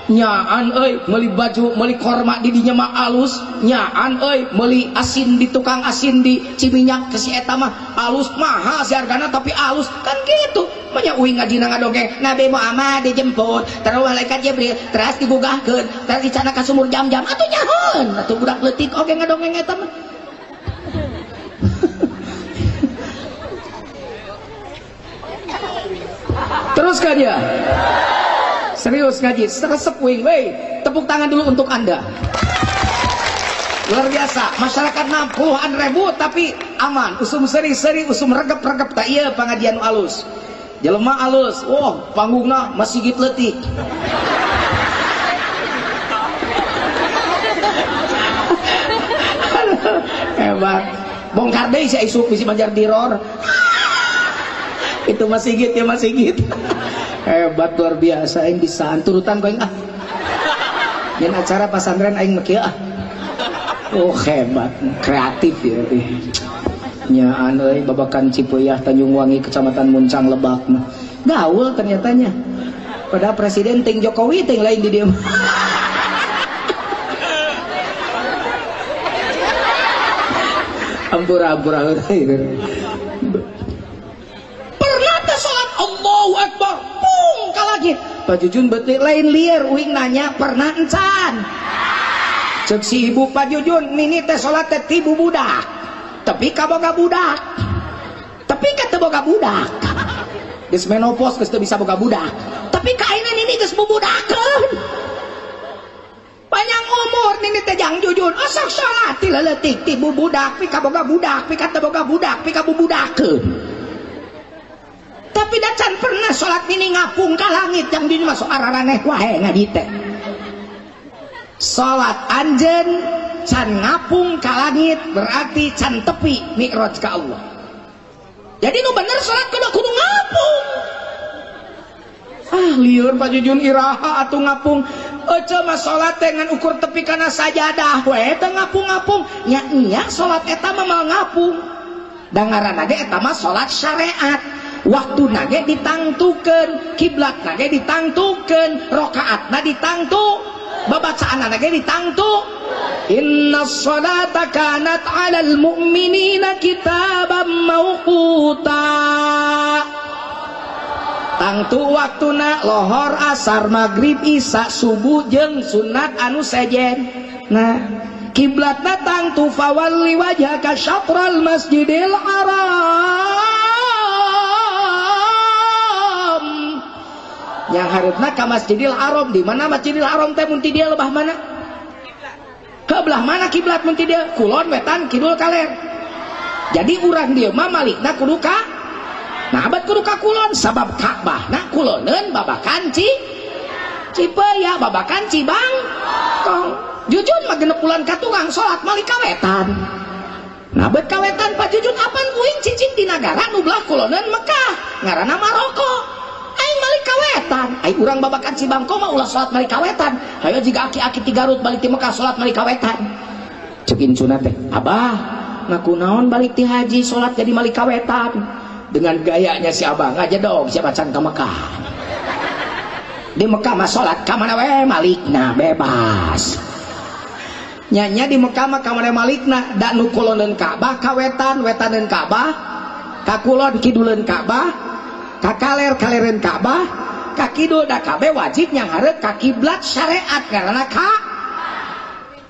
Nyaan euy meuli baju meuli korma di dinya mah alus, nyaan euy meuli asin di tukang asin di Ciminyak ke si eta mah alus mahal si hargana tapi alus kan kitu. Banyak uing ngajina ngadongeng Nabi Muhammad dijemput terus malaikat Jibril terus digugahkeun terus dicana ka sumur jam-jam atuh nyaheun atuh budak leutik oge ngadongeng eta mah. Teruskan ya. Serius ngaji, resep wing, wey. Tepuk tangan dulu untuk Anda. Luar biasa, masyarakat 60-an ribu tapi aman, usum seri-seri, usum regep-regep tak iya pengajian alus. Jelema alus, wah panggungna masjid leutik. Hebat. Bongkar deui si isuk bisi banjar diror. Itu masjid ya masjid. Hebat luar biasa aing bisa turutan ku aing ah. Nyen acara pasantren aing mah kieu ah. Oh hebat, kreatif ya nyaan euy babakan Cipeuah Tanjung Wangi Kecamatan Muncang Lebak mah. Gaul ternyatanya. Padahal presiden ting Jokowi ting lain di dieu. Ampura ampura. Pernah teh salat Allahu Akbar, pung ka langit. Pak Jujun beuteung lain liar uing nanya pernah encan. Cek si ibu Pak Jujun nini teh salat teh tibu budak. Tapi kaboga budak. Tapi ka teu boga budak. Geus menopause geus teu bisa boga budak. Tapi ka ayeuna nini geus bubudakeun. Panjang umur nini teh jang Jujun osok salat ti leutik tibu budak pi kaboga budak pi ka teu boga budak pi kabubudakeun. Tapi da can pernah salat nini ngapung ka langit jang Jujun masuk araraneh wae ngaji teh. Salat anjeun can ngapung ka langit berarti can tepi mi'raj ka Allah. Jadi nu bener salat kudu ngapung. Ah lieur Pak Jujun iraha atuh ngapung. Ece mah salat teh ngan ukur tepi kana sajadah we teu ngapung-ngapung. Nya nya salat eta mah moal ngapung. Da ngaranna ge eta mah salat syariat. Waktuna ge ditangtukeun, kiblatna ge ditangtukeun, rakaatna ditangtu, babacaanna ge ditangtu. Inna sholata kanat 'alal mu'minina kitaban mauquta. Tangtu waktuna lohor, asar, maghrib, isya, subuh jeung sunat anu sejen. Nah, kiblatna tangtu fawalli wajhaka syatral masjidil haram. Yang harupna ka Masjidil Haram. Di mana Masjidil Haram teh mun ti dieu lebah mana? Ke belah mana kiblat mun ti dieu? Kulon, wetan, kidul, kaler. Jadi urang dieu mah malikna kudu ka. Nah, abad kudu ka kulon sabab Ka'bah na kuloneun babakan Cipeuah, babakan Cibangkong. Jujun mah genep bulan ka tukang salat malik ka wetan. Nah, abad ka wetan Pak Jujun apan uing cicing di nagara nu belah kuloneun Mekah, ngaranna Maroko. Aing balik kawetan, aing urang babakan Cibangkong mah ulah salat balik kawetan. Hayo jiga aki-aki ti Garut balik ti Mekah salat balik kawetan. Ceuk incuna teh, abah ngaku naon balik ti haji salat jadi balik kawetan. Dengan gayanya si abah ngaja dong siapa can ka Mekah. Di Mekah mah salat ka mana we malikna bebas. Nya di Mekah mah ka mana malikna da nu kuloneun Ka'bah ka wetan, wetaneun Ka'bah, ka kulon kiduleun Ka'bah. Kakaler kaleren Ka'bah, ka kidul da kabeh wajib nyanghareup ka kiblat syariat karena ka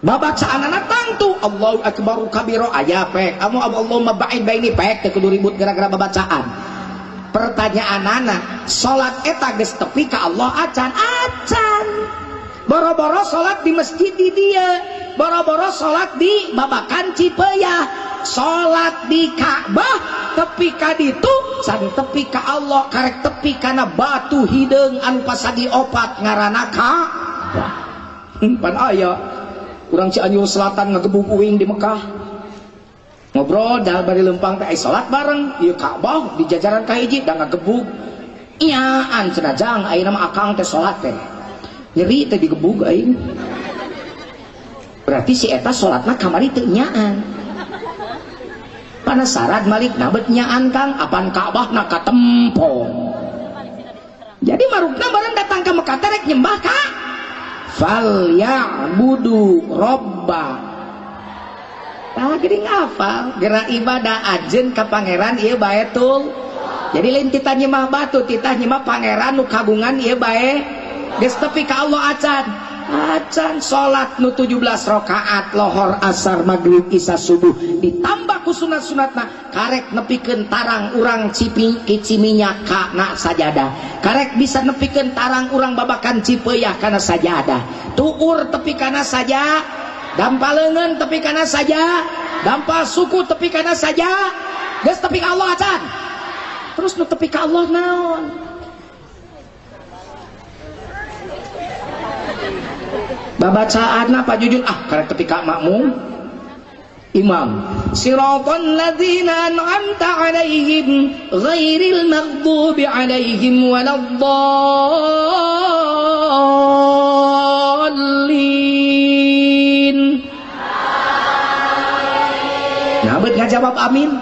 babacaanana tangtu Allahu akbaru kabiro aya pek amu Allahumma ba'id baini pek teu kudu ribut gara-gara babacaan. Pertanyaanana salat eta geus tepi ka Allah acan acan. Boro-boro salat di masjid di dieu, boro-boro salat di babakan Cipeuah, salat di Ka'bah tepi ka ditu san tepi ka Allah karek tepi kana batu hideung anu pasagi opat ngaranna Ka'bah. Pan aya urang Cianjur Selatan ngagebug uing di Mekah. Ngobrol dah bari lempang teh salat bareng ieu Ka'bah di jajaran kahiji da ngagebug. Iaan cenah jang ayeuna mah akang teh salat teh. Nyeri teh digebug aing. Berarti si eta salatna kamari teu nyaan. Penasaran malik nabet nyaan kang apan Ka'bah na katempong. Jadi marukna bareng datang ke Mekah teh rek nyembah ka fal ya'budu robba. Tah geuning hafal gerak ibadah ajeun ka pangeran ieu baetul. Jadi lain titah nyembah batu, titah nyembah pangeran nu kagungan ieu bae. Geus tepi ka Allah acan. Acan salat nu 17 rakaat lohor, asar, maghrib, isya, subuh ditambah ku sunat-sunatna karek nepikeun tarang urang ciminya kana sajadah, karek bisa nepikeun tarang urang babakan Cipeuah kana sajadah, tuur tepi kana saja. Dampal leungeun tepi kana saja, dampal suku tepi kana saja, geus tepi ka Allah acan. Terus nu tepi ka Allah naon? Babacaanna Pak Jujun ah karek tepi ka makmum imam. Siratal ladzina an'amta 'alaihim ghairil maghdubi 'alaihim waladdallin. Nah bet ngajawab amin.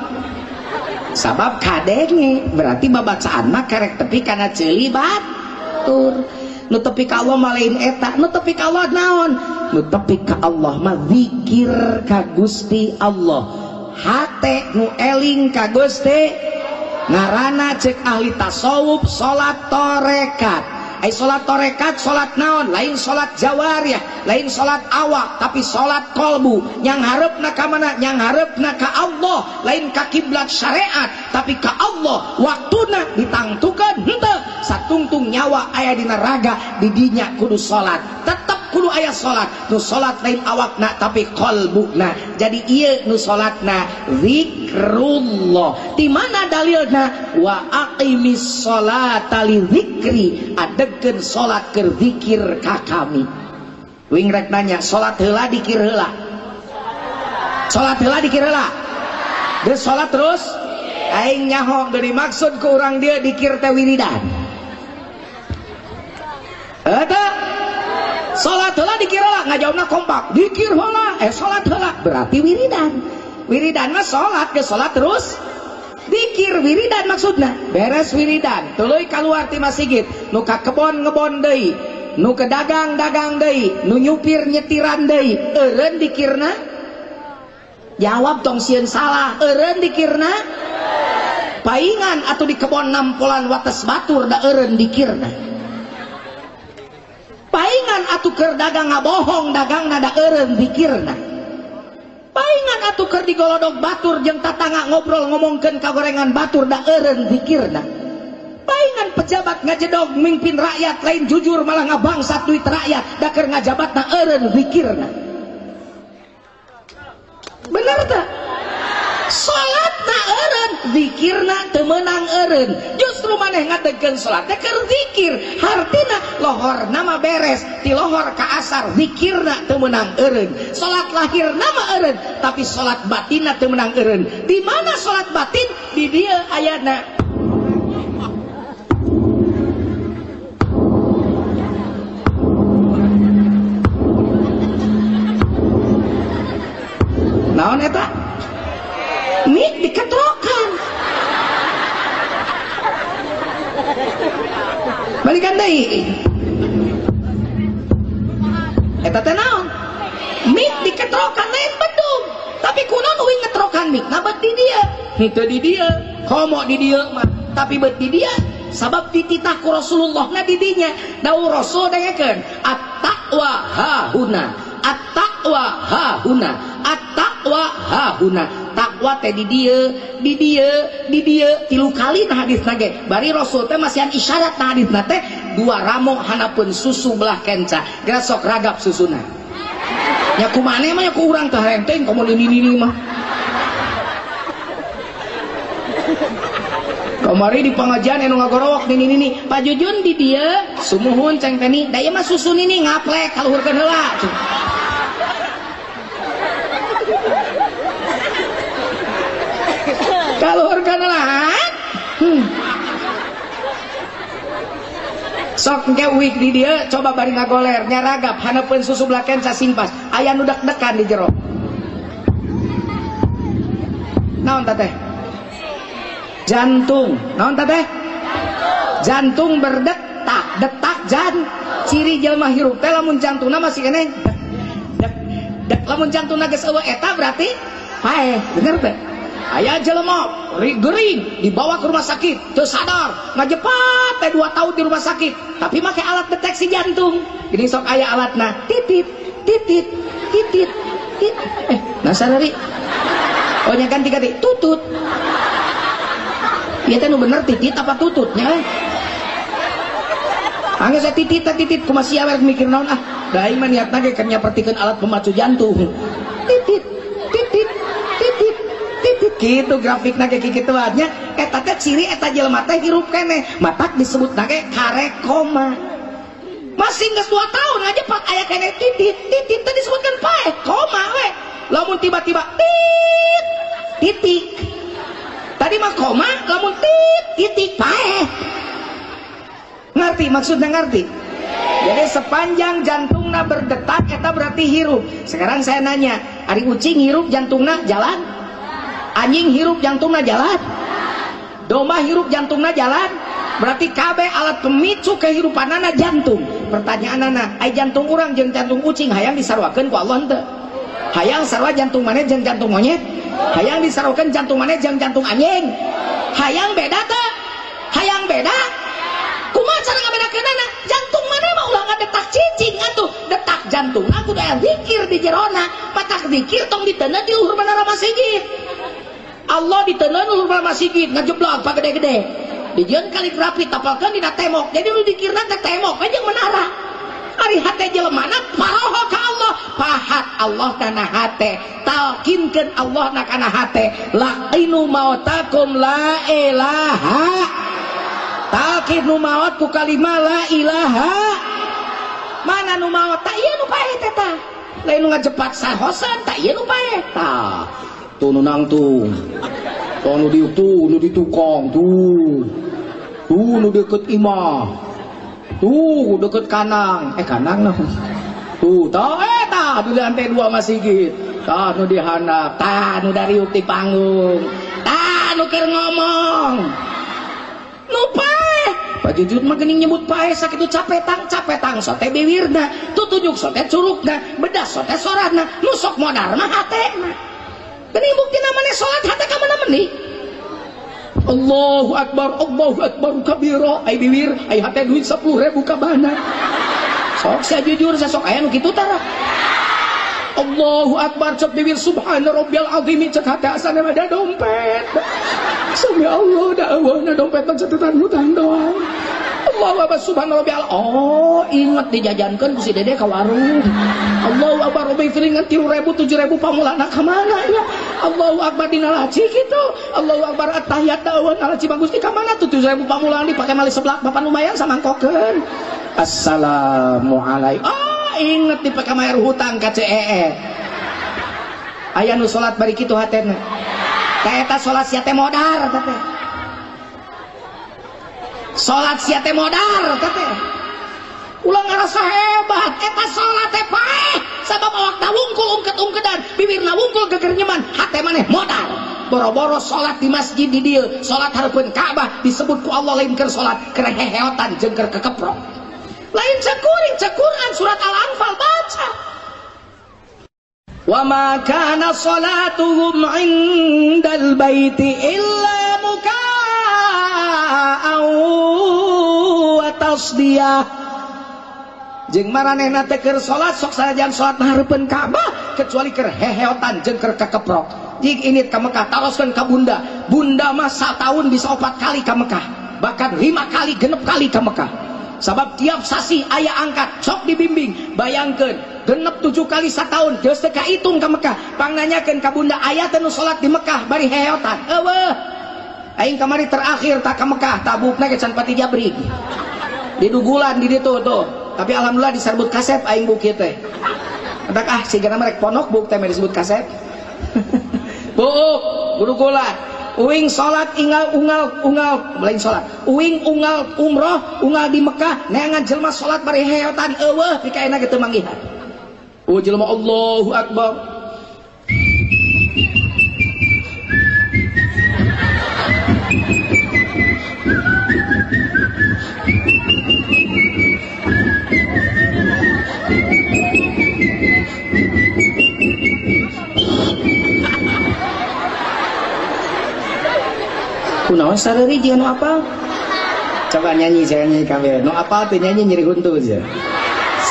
Sabab kadenge berarti babacaan mah karek tepi kana ceuli batur. Nu tepi ka Allah mah lain eta, nu tepi ka Allah naon? Nu tepi ka Allah mah zikir ka Gusti Allah. Hate nu eling ka Gusti ngaranna cek ahli tasawuf salat tarekat. Ai salat tarekat salat naon? Lain salat jawariyah, lain salat awak, tapi salat kolbu. Yang harepna ka mana? Yang harepna ka Allah, lain ka kiblat syariat, tapi ka Allah. Waktuna ditangtukeun henteu satungtung nyawa aya dina raga di dinya kudu salat. Tetep kudu aya salat. Nu salat lain awakna tapi kolbuna. Jadi ieu nu salatna zikrullah. Di mana dalilna? Wa aqimis salata li zikri. Adegkeun salat keur zikir ka kami. Wing rek nanya, salat heula dikir heula? Salat heula dikir heula? Geus salat terus aing nyaho geus dimaksud ku urang dieu dikir teh wiridan. Eta salat heula dikir heula ngajawabna kompak. Dikir heula, salat heula berarti wiridan. Wiridan mah salat geus salat terus dikir wiridan maksudna. Beres wiridan tuluy kaluar ti masjid, nu ka kebon ngebon deui, nu ke dagang dagang deui, nu nyupir nyetiran deui, eureun dikirna? Jawab tong sieun salah, eureun dikirna? Paingan atuh di kebon nampolan wates batur da eureun dikirna. Paingan atuh keur dagang ngabohong dagangna da eureun dikirna. Paingan atuh keur digolodog batur jeung tatangga ngobrol ngomongkeun kagorengan batur da eureun zikirna. Paingan pejabat ngajedog mimpin rakyat lain jujur malah ngabangsat duit rakyat da keur ngajabatna eureun zikirna. Bener teh? Salatna eureun, zikirna teu meunang eureun. Justru maneh ngadegkeun salat teh keur zikir, hartina lohor nama beres, ti lohor ka asar zikirna teu meunang eureun. Salat lahir nama eureun, tapi salat batinna teu meunang eureun. Di mana salat batin? Di dieu ayana. Naon eta? Mik diketrokan. Balikan deui. Eta teh naon? Mik diketrokan lain bedung. Tapi kunaon uing ngetrokan mik? Nah bet di dieu. Henteu di dieu. Komo di dieu mah, tapi bet di dieu sabab dititah ku Rasulullah na di dinya. Dawuh Rasul dengekeun, at-taqwa hahuna. At-taqwa hahuna. At-taqwa hahuna. Takwa teh di dieu, di dieu, di dieu tilu kali na hadisna ge. Bari Rasul teh masihan isyarat na hadisna teh dua ramo hanapeun susu belah kenca. Geura sok ragap susuna. Nya kumaneh mah nya ku urang teh renteng komo nini-nini mah. Kamari di pengajian anu ngagorowok nini-nini, Pak Jujun di dieu sumuhun ceng teh da ieu mah susu nini ngaplek kaluhurkeun heula. Kaluhurkeun heula. Sok engke wik di dieu coba bari ngagoler nyaragap haneupeun susu belaken sasimpas aya nu deg-degan di jero. Naon ta teh? Jantung. Naon ta teh? Jantung berdetak, detak jan. Ciri jelema hirup teh lamun jantungna masih keneh dek dek dek, lamun jantungna geus eueuh eta berarti paeh, bener teh? Aya jelema gering dibawa ke rumah sakit, teu sadar, ngajepat teh 2 tahun di rumah sakit, tapi make alat deteksi jantung. Gini sok aya alatna, titit titit titit titit. Nah sarari. Oh nya ganti-ganti tutut. Ieu teh nu bener titit apa tututnya? Angge saya titit titit kumaha sia we mikir naon ah. Da aing mah niatna ge keur nyapertikeun alat pemacu jantung. Titit titit titit titit kitu grafikna ge kikituan nya. Eta teh ciri eta jelema teh hirup keneh. Matak disebutna ge karek koma. Masih geus 2 tahun aja pak aya keneh titit titit teh disebutkan paeh koma we. Lamun tiba-tiba tit titik. Tadi mah koma, lamun tit titik paeh. Ngerti maksudnya ngerti? Jadi sepanjang jantungna berdetak eta berarti hirup. Sekarang saya nanya, ari ucing hirup jantungna jalan? Anjing hirup jantungna jalan? Domba hirup jantungna jalan? Berarti kabeh alat pemicu kehidupanana jantung. Pertanyaanana, ai jantung urang jeung jantung ucing hayang disaruakeun ku Allah henteu? Hayang sarua jantung maneh jeung jantung monyet? Hayang disaruakeun jantung maneh jeung jantung anjing? Hayang beda teu? Hayang beda? Kumaha cara ngabedakeunana? Jantung maneh mah ulah ngadetak cicing atuh. Detak jantungna kudu aya zikir di jerona. Matak zikir tong diteuneu di luhur menara masjid. Allah diteuneu luhur menara masjid ngajeblak pagede-gede. Dijieun kaligrafi tapalkeun dina tembok. Jadi nu dikirna teh tembok we jeung menara. Ari hate jelemana paroho ka Allah, pahat Allah kana hate, talkinkeun Allah na kana hate. Laqinu mautakum la ilaha. Talkin nu maot ku kalima la ilaha. Mana nu maot? Tak ieu nu paeh teh tah. Lain nu ngajepat sahosan, tak ieu nu paeh. Tah, tuh nu nangtung. Tuh nu diuk tuh, nu di tukang tuh. Tuh nu deket imah. Tuh deket kanang, kanang nah. Tuh, tah tah di lantai 2 masjid. Tah nu di handap, tah nu dariuk di panggung. Tah nu keur ngomong. Nu paeh. Pak Jujur mah geuning nyebut paeh sakitu capetang sote biwirna, tutunjuk sote curugna, bedas sote sorana, nu sok modar mah hatena. Geuning buktina maneh salat hate ka mana meni? Allahu akbar kabira, ai biwir, ai hate duit 10.000 ka mana. Sok sia jujur sasok aya nu kitu tara. Allahu akbar cek bibir subhana rabbiyal azim cek hate asana ada dompet. Sami Allah da'wana dompet mah catatan hutang doang. Allahu akbar subhana rabbiyal. Oh, inget dijajankeun ku si Dede ka warung. Allahu akbar rabbi firingan 3.000 7.000 pamulana ka mana ya. Allahu akbar dina laci kitu. Allahu akbar attahiyat da'wana laci bagus di ka mana tuh 7.000 pamulaan dipake mali seblak bapak lumayan samangkokeun. Assalamualaikum. Oh, inget dipake bayar hutang ka CEE. Aya nu salat bari kitu hatena. Tah eta salat sia teh modar teh. Salat sia teh modar teh. Ulah ngarasa hebat eta salat teh paeh sabab awakna wungkul ungket-ungkedan, bibirna wungkul geger nyeman, hate maneh modar. Boro-boro salat di masjid di dieu, salat hareupeun Ka'bah disebut ku Allah lain keur salat, keur heheotan jeung keur kekeprok. Lain cekuring cekuran surat Al-Anfal baca. Wa ma kana salatuhum indal baiti illa muka'an wa tasdiyah. Jeung maranehna teh keur salat sok sanajan salat hareupeun Ka'bah kecuali keur heheotan jeung keur kekeprok. Jig init ka Mekah taroskeun ka bunda. Bunda mah sataun bisa 4 kali ka Mekah, bahkan 5 kali 6 kali ka Mekah. Sabab tiap sasi aya angkat sok dibimbing. Bayangkeun genep 7 kali setahun geus teu kahitung ka Mekah. Pangnanyakeun ka bunda aya teh nu salat di Mekah bari heheotan. Eueuh. Aing kamari terakhir tak ka Mekah tabukna ge can pati jabrik. Didugulan di ditu tuh. Tapi alhamdulillah disebut kasep aing bukit teh. Entak ah sigana merek ponok buk teh disebut kasep. Buuk gudugulan. Uing salat ingal ungal ungal lain salat. Uing ungal umroh ungal di Mekah neangan jelema salat bari heotan eueuh pikaena ge teu manggihan. Oh jelema Allahu Akbar. Kunaon sareri jeung nu apal? Coba nyanyi, saya nyanyi kabeh. Nu apal teh nyanyi nyeri huntu aja.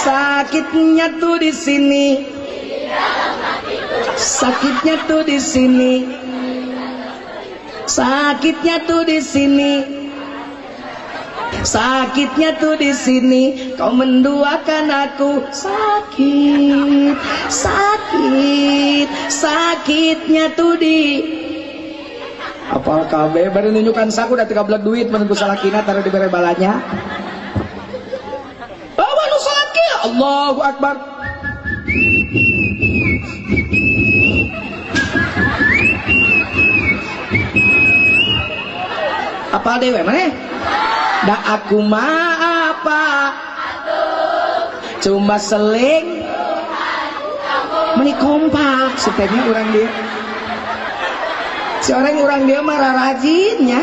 Sakitnya tuh di sini. Sakitnya tuh di sini. Sakitnya tuh di sini. Sakitnya tuh di sini, kau menduakan aku. Sakit, sakit, sakitnya tuh di apa kabeh bari nunjukan saku da 13 duit mun ku salakina taruh dibere balanya. Bawa nu salat kieu, Allahu Akbar. Apa dewe maneh? Da aku mah apa? Cuma seling meni kompak setenya urang dia. Si orang dia mah rajinnya.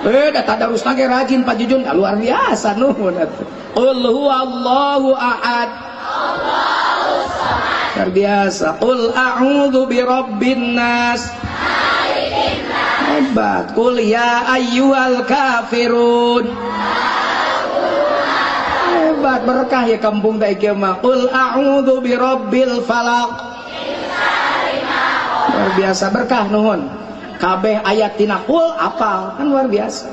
Da tadarusna ge rajin Pak Jujun luar biasa nuhun atuh. Qul huwallahu ahad. Allahu samad. Luar biasa. Qul a'udzu birabbin nas. Hebat. Qul ya ayyuhal kafirun. Hebat, berkah ya kampung teh ieu mah. Qul a'udzu birabbil falaq. Luar biasa berkah nuhun. Kabeh ayat tina qul apal kan luar biasa.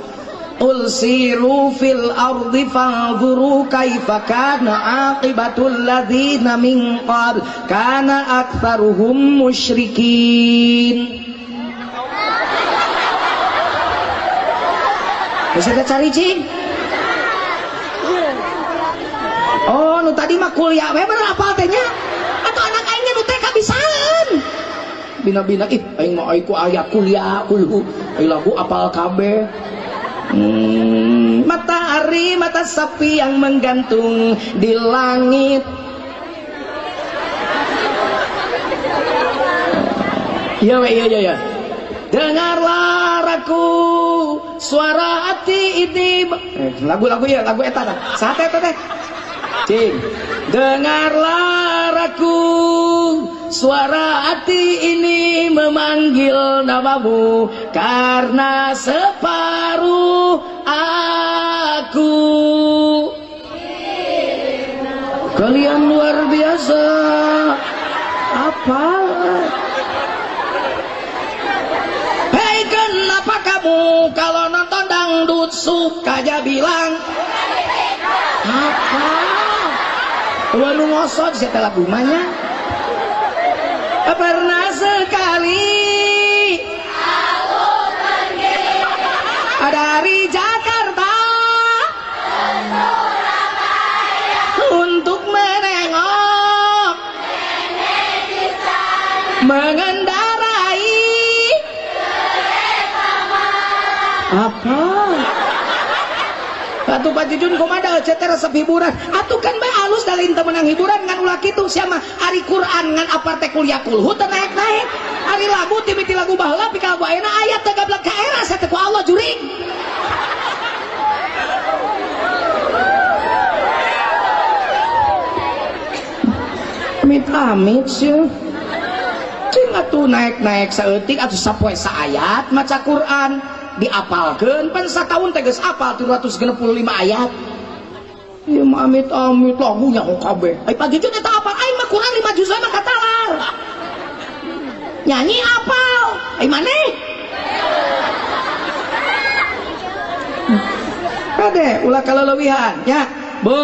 Qul siru fil ardi fanzuru kaifa kana aqibatul ladzina min qabl kana aktsaruhum musyrikin. Bisa cari cing? Oh, nu tadi mah kuliah we bener apal teh nya? Atau anak aing nu TK bisaan? Bina-bina ih aing mah ku aya kuliah kulhu, ai lagu apal kabeh. Matahari mata sapi yang menggantung di langit. Iya we iya iya. Dengarlah aku suara hati ini. Lagu-lagu ya, lagu eta tah. Saha teh teh? Cing. Dengarlah aku suara hati ini memanggil namamu karena separuh aku. Kalian luar biasa. Apa? Hei, kenapa kamu kalau nonton dangdut suka aja bilang apa? Waduh ngosot saya lagu mahnya. Pernah sekali aku pergi dari Jakarta ke Surabaya untuk menengok nenek di sana mengendarai kereta malam. Apa? Atuh Pak Jujun kumaha teh resep hiburan. Atuh kan bae alus da lain teu meunang hiburan ngan ulah kitu sia mah ari Quran ngan apar teh kuliah kulhu teu naek-naek. Ari lagu timiti lagu baheula pika lagu ayeuna ayat teh gablek ka era sia teh ku Allah juring. Amit-amit sia. Cing atuh naek-naek saeutik atuh sapoe saayat maca Quran. Diapalkeun pan sataun teh geus apal 365 ayat. Ieu mah amit-amit lagunya ku kabeh. Ai Pak Jujun eta apal aing mah Quran 5 juz mah katalar. Nyanyi apal. Ai maneh? Kade ulah kaleulewihan nya. Bu,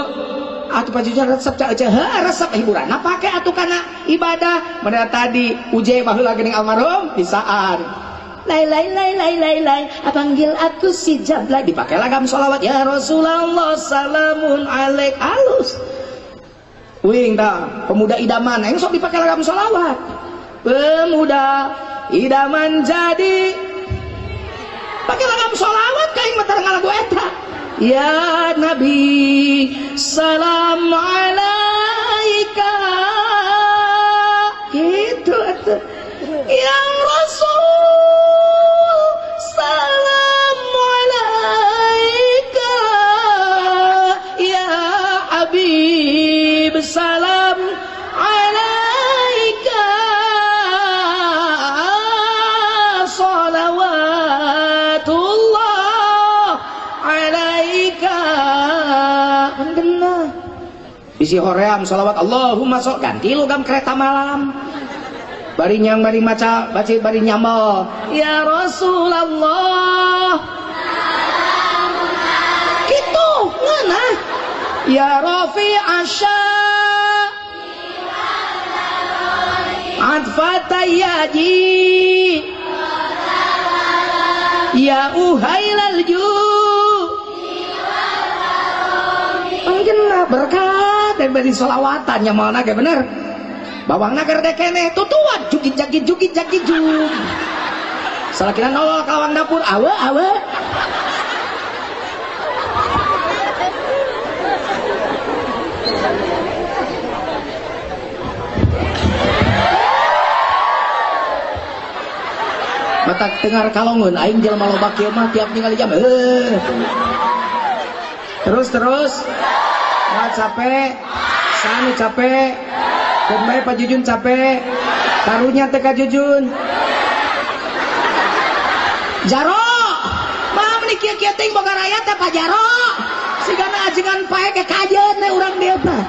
atuh Pak Jujun resep ca euceuh heuh resep hiburan. Nah pake atuh kana ibadah. Mana tadi uje baheula geuning almarhum bisaan. Lai lai lai lai lai lai, panggil aku si Jablay, dipakai lagam sholawat ya Rasulullah salamun alaik halus. Wing dah pemuda idaman, aing sok dipakai lagam sholawat. Pemuda idaman jadi pakai lagam sholawat kaing mah tara ngalagu eta. Ya Nabi salam alaika. Gitu atuh. Ya Rasul salam alaika, ya Habib salam alaika, salawatullah alaika. Mendena isi hoream salawat Allahumma sok ganti logam kereta malam. Bari nyang bari maca baca bari nyambel ya Rasulullah. Gitu. Ya Rafi Asya Atfatayaji Ya uhailal ju. Mungkin lah berkat dan beri solawatan yang mau naga bener. Bawang naga rada keneh tutuan jugit jagit jugit jagit jug. Salah kira nolol kawang dapur awe awe. Mata dengar kalongeun aing jelema loba kieu mah tiap ningali jam Terus terus. Wah capek. Sanu capek. Keun bae Pak Jujun capek. Karunya teh ka Jujun. Jaro. Mah meuni kieu-kieu teuing boga raya teh Pak Jaro. Sigana ajengan pae ke kajeun teh urang dieu teh.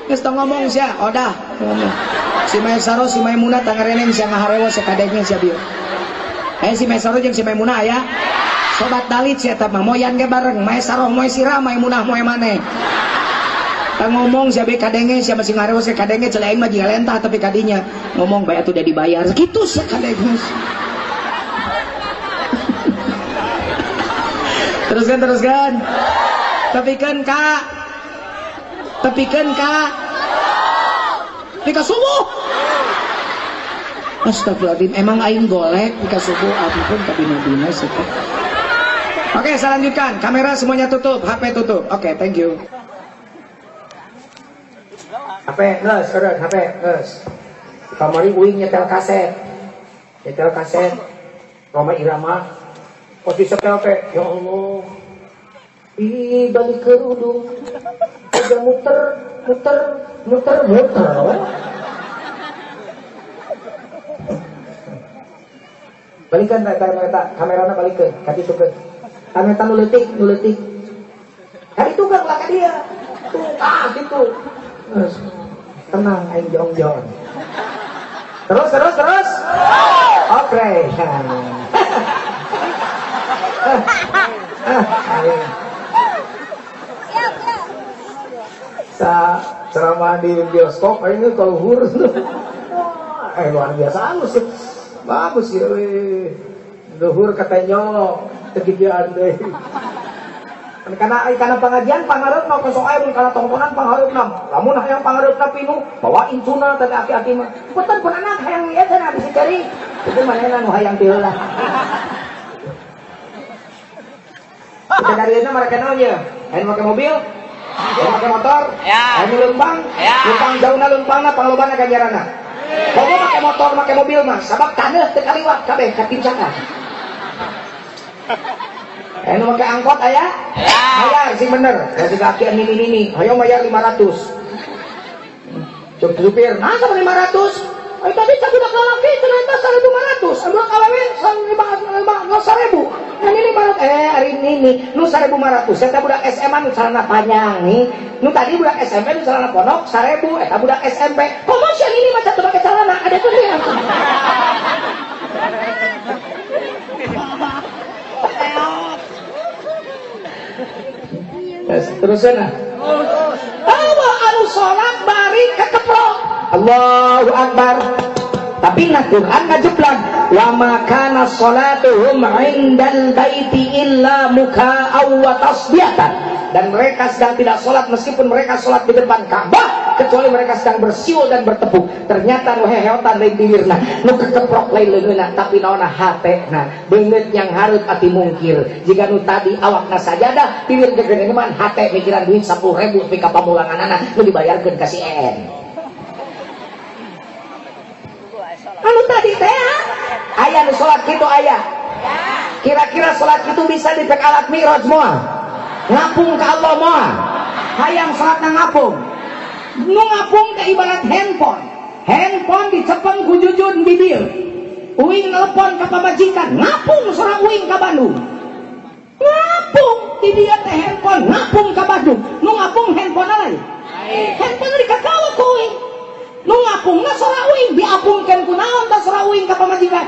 Geus tong ngomong sia, odah ngomong. Si Maesaro, si Maimunah tangareneng sia ngaharewo sia kadenge sia bieu. Si Maesaro jeung si Maimunah aya. Sobat dalit sia eta mah moyan ge bareng, Maesaro moe sirah, Maimunah moe maneh. Tang ngomong sia be kadenge sia masih ngaharewo sia kadenge ceuli aing mah jiga lentah tapi kadinya ngomong bae atuh udah dibayar. Kitu sia kadenge. Teruskan teruskan. Tepikeun ka. Tepikeun ka. Pika subuh. Astagfirullahaladzim, emang aing golek pika subuh ampun kabina-bina sih. Oke, saya lanjutkan. Kamera semuanya tutup, HP tutup. Oke, thank you. HP geus, eureun HP geus. Kamari uing nyetel kaset. Nyetel kaset Roma Irama. Kok disetel teh? Ya Allah. Ih, balik kerudung. Udah muter, muter, muter, muter. Balikan eta kamerana balikeun, ka ditu keun. Kamera nu leutik, nu leutik. Ka ditu kan ulah ka dia. Tuh, ah gitu. Terus tenang aing jongjon. Terus terus terus. Oke. Sa ceramah di bioskop ini kalau luhur. Wah, luar biasa halus ya. Bagus ya weh. Luhur katanya tegigian deui. Karena pengajian pangareupna kosong aya mun kana tongtonan pangareupna. Lamun hayang pangareupna pinuh, bawa incuna tadi aki-aki mah. Punten pun anak hayang ieu teh habis cari. Itu manehna nu hayang ti heula. Kita dari mana mereka naon ye? Hayang make mobil? Hayang make motor? Hayang leumpang? Leumpang jauhna leumpangna panglobana ganjaranna. Komo make motor, make mobil mah sabab taneuh teu kaliwat kabeh katincakan. Nu make angkot aya? Bayar sing bener. Da si laki nini-nini, hayo bayar 500. Cuk supir, nah sama 500. Ai tadi cak budak lalaki cenah eta 1500, budak awewe 1000. Nah ini 500 ari nini nu 1500 eta budak SMA nu celana panjang nih. Nu tadi budak SMP nu celana pondok 1000 eta budak SMP. Komo sia nini mah teu make celana, ada tuh dia. Terusan ah. Allah anu salat bari kekeprok. Allahu Akbar. Tapi nah Quran ngajeplang wa ma kana salatuhum indal baiti illa muka'aw wa tasbihatan. Dan mereka sedang tidak sholat meskipun mereka sholat di depan Ka'bah, kecuali mereka sedang bersiul dan bertepuk. Ternyata nu heheotan lain bibirna, nu kekeprok lain leungeunna, tapi naonna hatena beungeut yang hareup ati mungkir. Jika nu tadi awakna sajadah, bibir gegeneman hate mikiran duit 10.000 nepi ka pamulanganana nu dibayarkeun ka si En. Anu tadi teh aya nu sholat kitu aya. Kira-kira sholat kitu bisa dipek alat mi'raj moal? Ngapung ke Allah moal? Hayang sholatna ngapung. Nu ngapung ke ibarat handphone. Handphone dicepeng ku jujun bibir. Uing nelpon ka pamajikan, ngapung sora uing ka Bandung. Ngapung di dia teh handphone, ngapung ka Bandung. Nu ngapung handphone lain. Handphone dikakawa ku uing. Nu ngapungna sora uing diapungkeun ku naon tah sora uing ka pamajikan?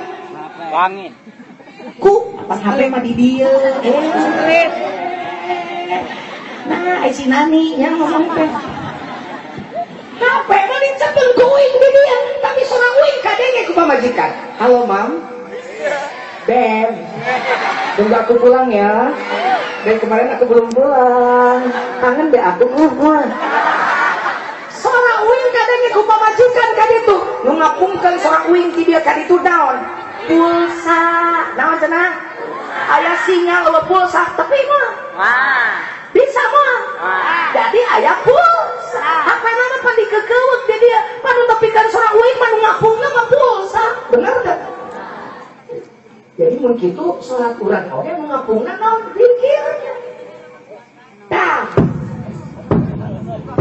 Wangin. Ku pan HP mah di dieu. Nah, si Nani yang ngomong teh. HP mah dicepeng ku uing di dia, tapi sora uing kadenge ku pamajikan. Halo, Mam. Beb, tunggu aku pulang ya. Dan kemarin aku belum pulang. Kangen deh aku. Sora uing kadenge ku pamajikan kaditu. Nu ngapungkeun sora uing ti dia kaditu naon? Pulsa. Naon cenah? Aya sinyal eueuh pulsa, tapi mah. Bisa mah. Jadi aya pulsa. HP mah pan dikekeuweuk di dia. Panu tepikeun sora uing mah nu ngapungna mah pulsa. Bener teh? Jadi mun kitu salat urang oge nu ngapungna naon zikirnya. Tah.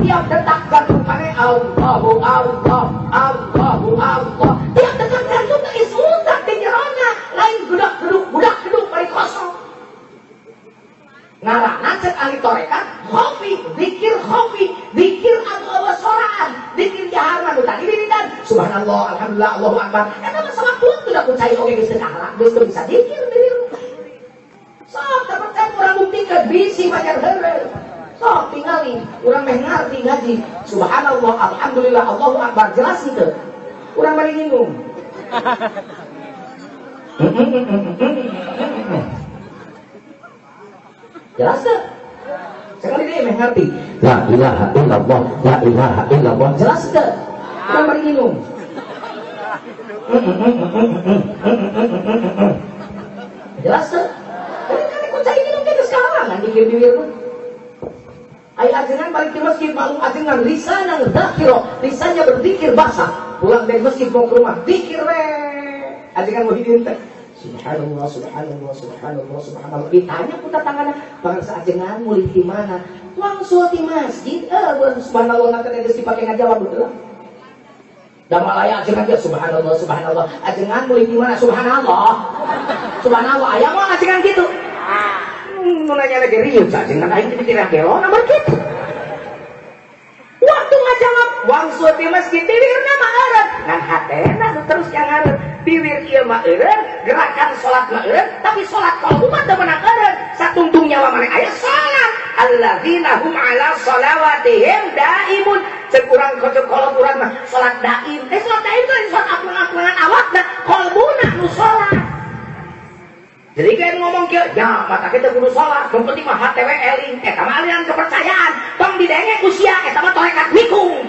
Tiap detak jantung maneh Allahu Allah, Allahu Allah. Tiap detak jantung teh geus utak di jerona, lain gedak-geduk, gedak-geduk bari kosong. Ngaranna cek ahli tarekat, khofi, zikir khofi, zikir anu eueuh soraan, zikir jahar mah nu tadi wiridan, subhanallah, alhamdulillah, Allahu akbar. Eta mah sawaktu da ku cai oge geus teu kahala, geus teu bisa zikir diri. Sok teu percaya urang buktikeun bisi pajar heureuy. Sok tingali, urang meh ngarti ngaji, subhanallah, alhamdulillah, Allahu akbar, jelas henteu? Urang bari nginum. Jelas tak? Sekali dia meh ngerti. La ilaha illallah, la ilaha illallah. Jelas tak? Urang bari nginum. Jelas tak? Jadi kan ikut cai minum teh geus kahalangan dikir bibir mah. Aya ajengan balik di masjid maklum ajengan lisanan dzakira, lisannya berzikir basah. Pulang dari masjid mau ke rumah, zikir we. Ajengan Muhyiddin teh. Subhanallah, subhanallah, subhanallah, subhanallah. Ditanya ku tetanggana, bangsa ajengan mulih di mana? Langsung di masjid. Subhanallah nanti geus dipake ngajawab betul. Da malaya ajengan ge subhanallah, subhanallah. Ajengan mulih di mana? Subhanallah. Subhanallah, aya mah ajengan kitu. Nu nanya lagi rieu ajengan aing teh pikiran gelo nomor kitu. Waktu ngajawab wangsul di masjid bibirna mah eureun, ngan hatena nu terus yang eureun. Bibir ieu mah eureun, gerakan salat mah eureun, tapi salat kalbu mah teu meunang eureun. Satungtung nyawa maneh aya salat. Alladzina hum ala shalawatihim daimun. Ceuk urang kocok kolot urang mah salat daim. Salat daim teh salat aplang-aplangan awakna, kalbuna nu salat. Jadi kan ngomong kieu, ya mata kita kudu salat, nu penting mah hate we eling, eta mah aliran kepercayaan, tong didenge ku sia, eta mah tarekat nikung.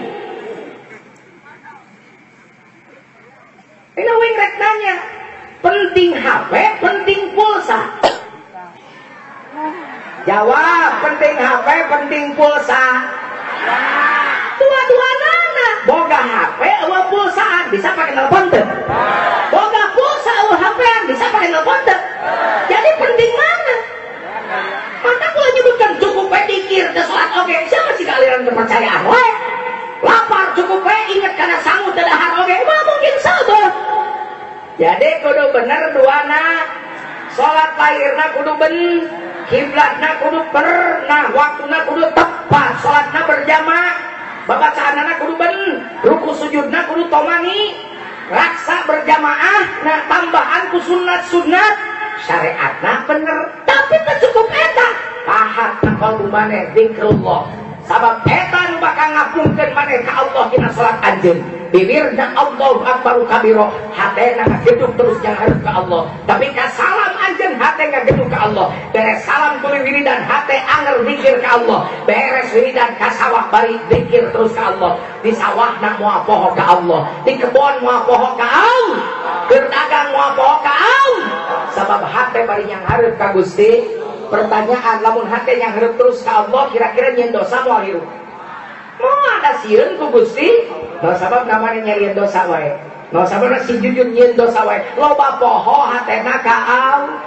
Ini wing rek nanya, penting HP, penting pulsa. Jawab, penting HP, penting pulsa. Dua-duanana, boga HP, eueuh pulsaan, bisa pakai telepon teu? Boga pulsa, eueuh HP-an, bisa pakai telepon teu? Jadi penting mana? Maka kula nyebutkan cukup we dikir teu salat oge, siapa sih aliran kepercayaan we? Lapar cukup we inget kana sangu teu dahar oge, mah mungkin sabar. Jadi kudu bener duana. Salat lahirna kudu ben, kiblatna kudu pernah, waktuna kudu tepat, salatna berjamaah, babacaanana kudu ben, ruku sujudna kudu tomani, raksa berjamaah, nah tambahan ku sunat-sunat, syariatna bener, tapi teu cukup eta, pahat kalbu maneh zikrullah. Sabab eta nu bakal ngapungkeun maneh ka Allah dina salat anjeun. Bibirna Allahu akbaru kabiro, hatena ngageduk terus yang harus ke Allah. Tapi ka salam anjeun hate ngageduk ka Allah. Beres salam tuluy wiridan hate anger zikir ka Allah. Beres wiridan ka sawah bari zikir terus ka Allah. Di sawahna moal poho ka Allah, di kebon moal poho ka Allah, keur dagang moal poho ka Allah. Sabab hate bari yang hareup ka Gusti. Pertanyaan, lamun hate yang hareup terus ka Allah, kira-kira nyieun dosa moal hirup? Moal ada sieun ku Gusti. No sabab namanya nyarian dosa wae. No sabab si jujur nyieun dosa wae. Loba poho hatena ka Allah.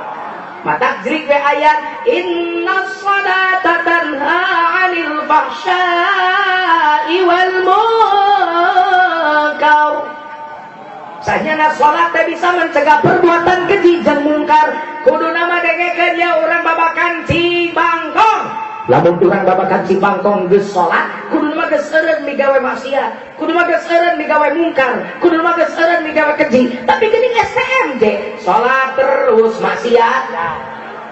Mata jrik we ayat inna sholata tanha 'anil fahsya'i wal munkar. Sanyana salat teh bisa mencegah perbuatan keji jeung mungkar. Kudu nama dengekeun ya urang babakan Cibangkong. Lamun urang babakan Cibangkong geus salat, kudu mah geus eureun migawe maksiat, kudu mah geus eureun migawe mungkar, kudu mah geus eureun migawe keji. Tapi geuning STMJ, salat terus maksiat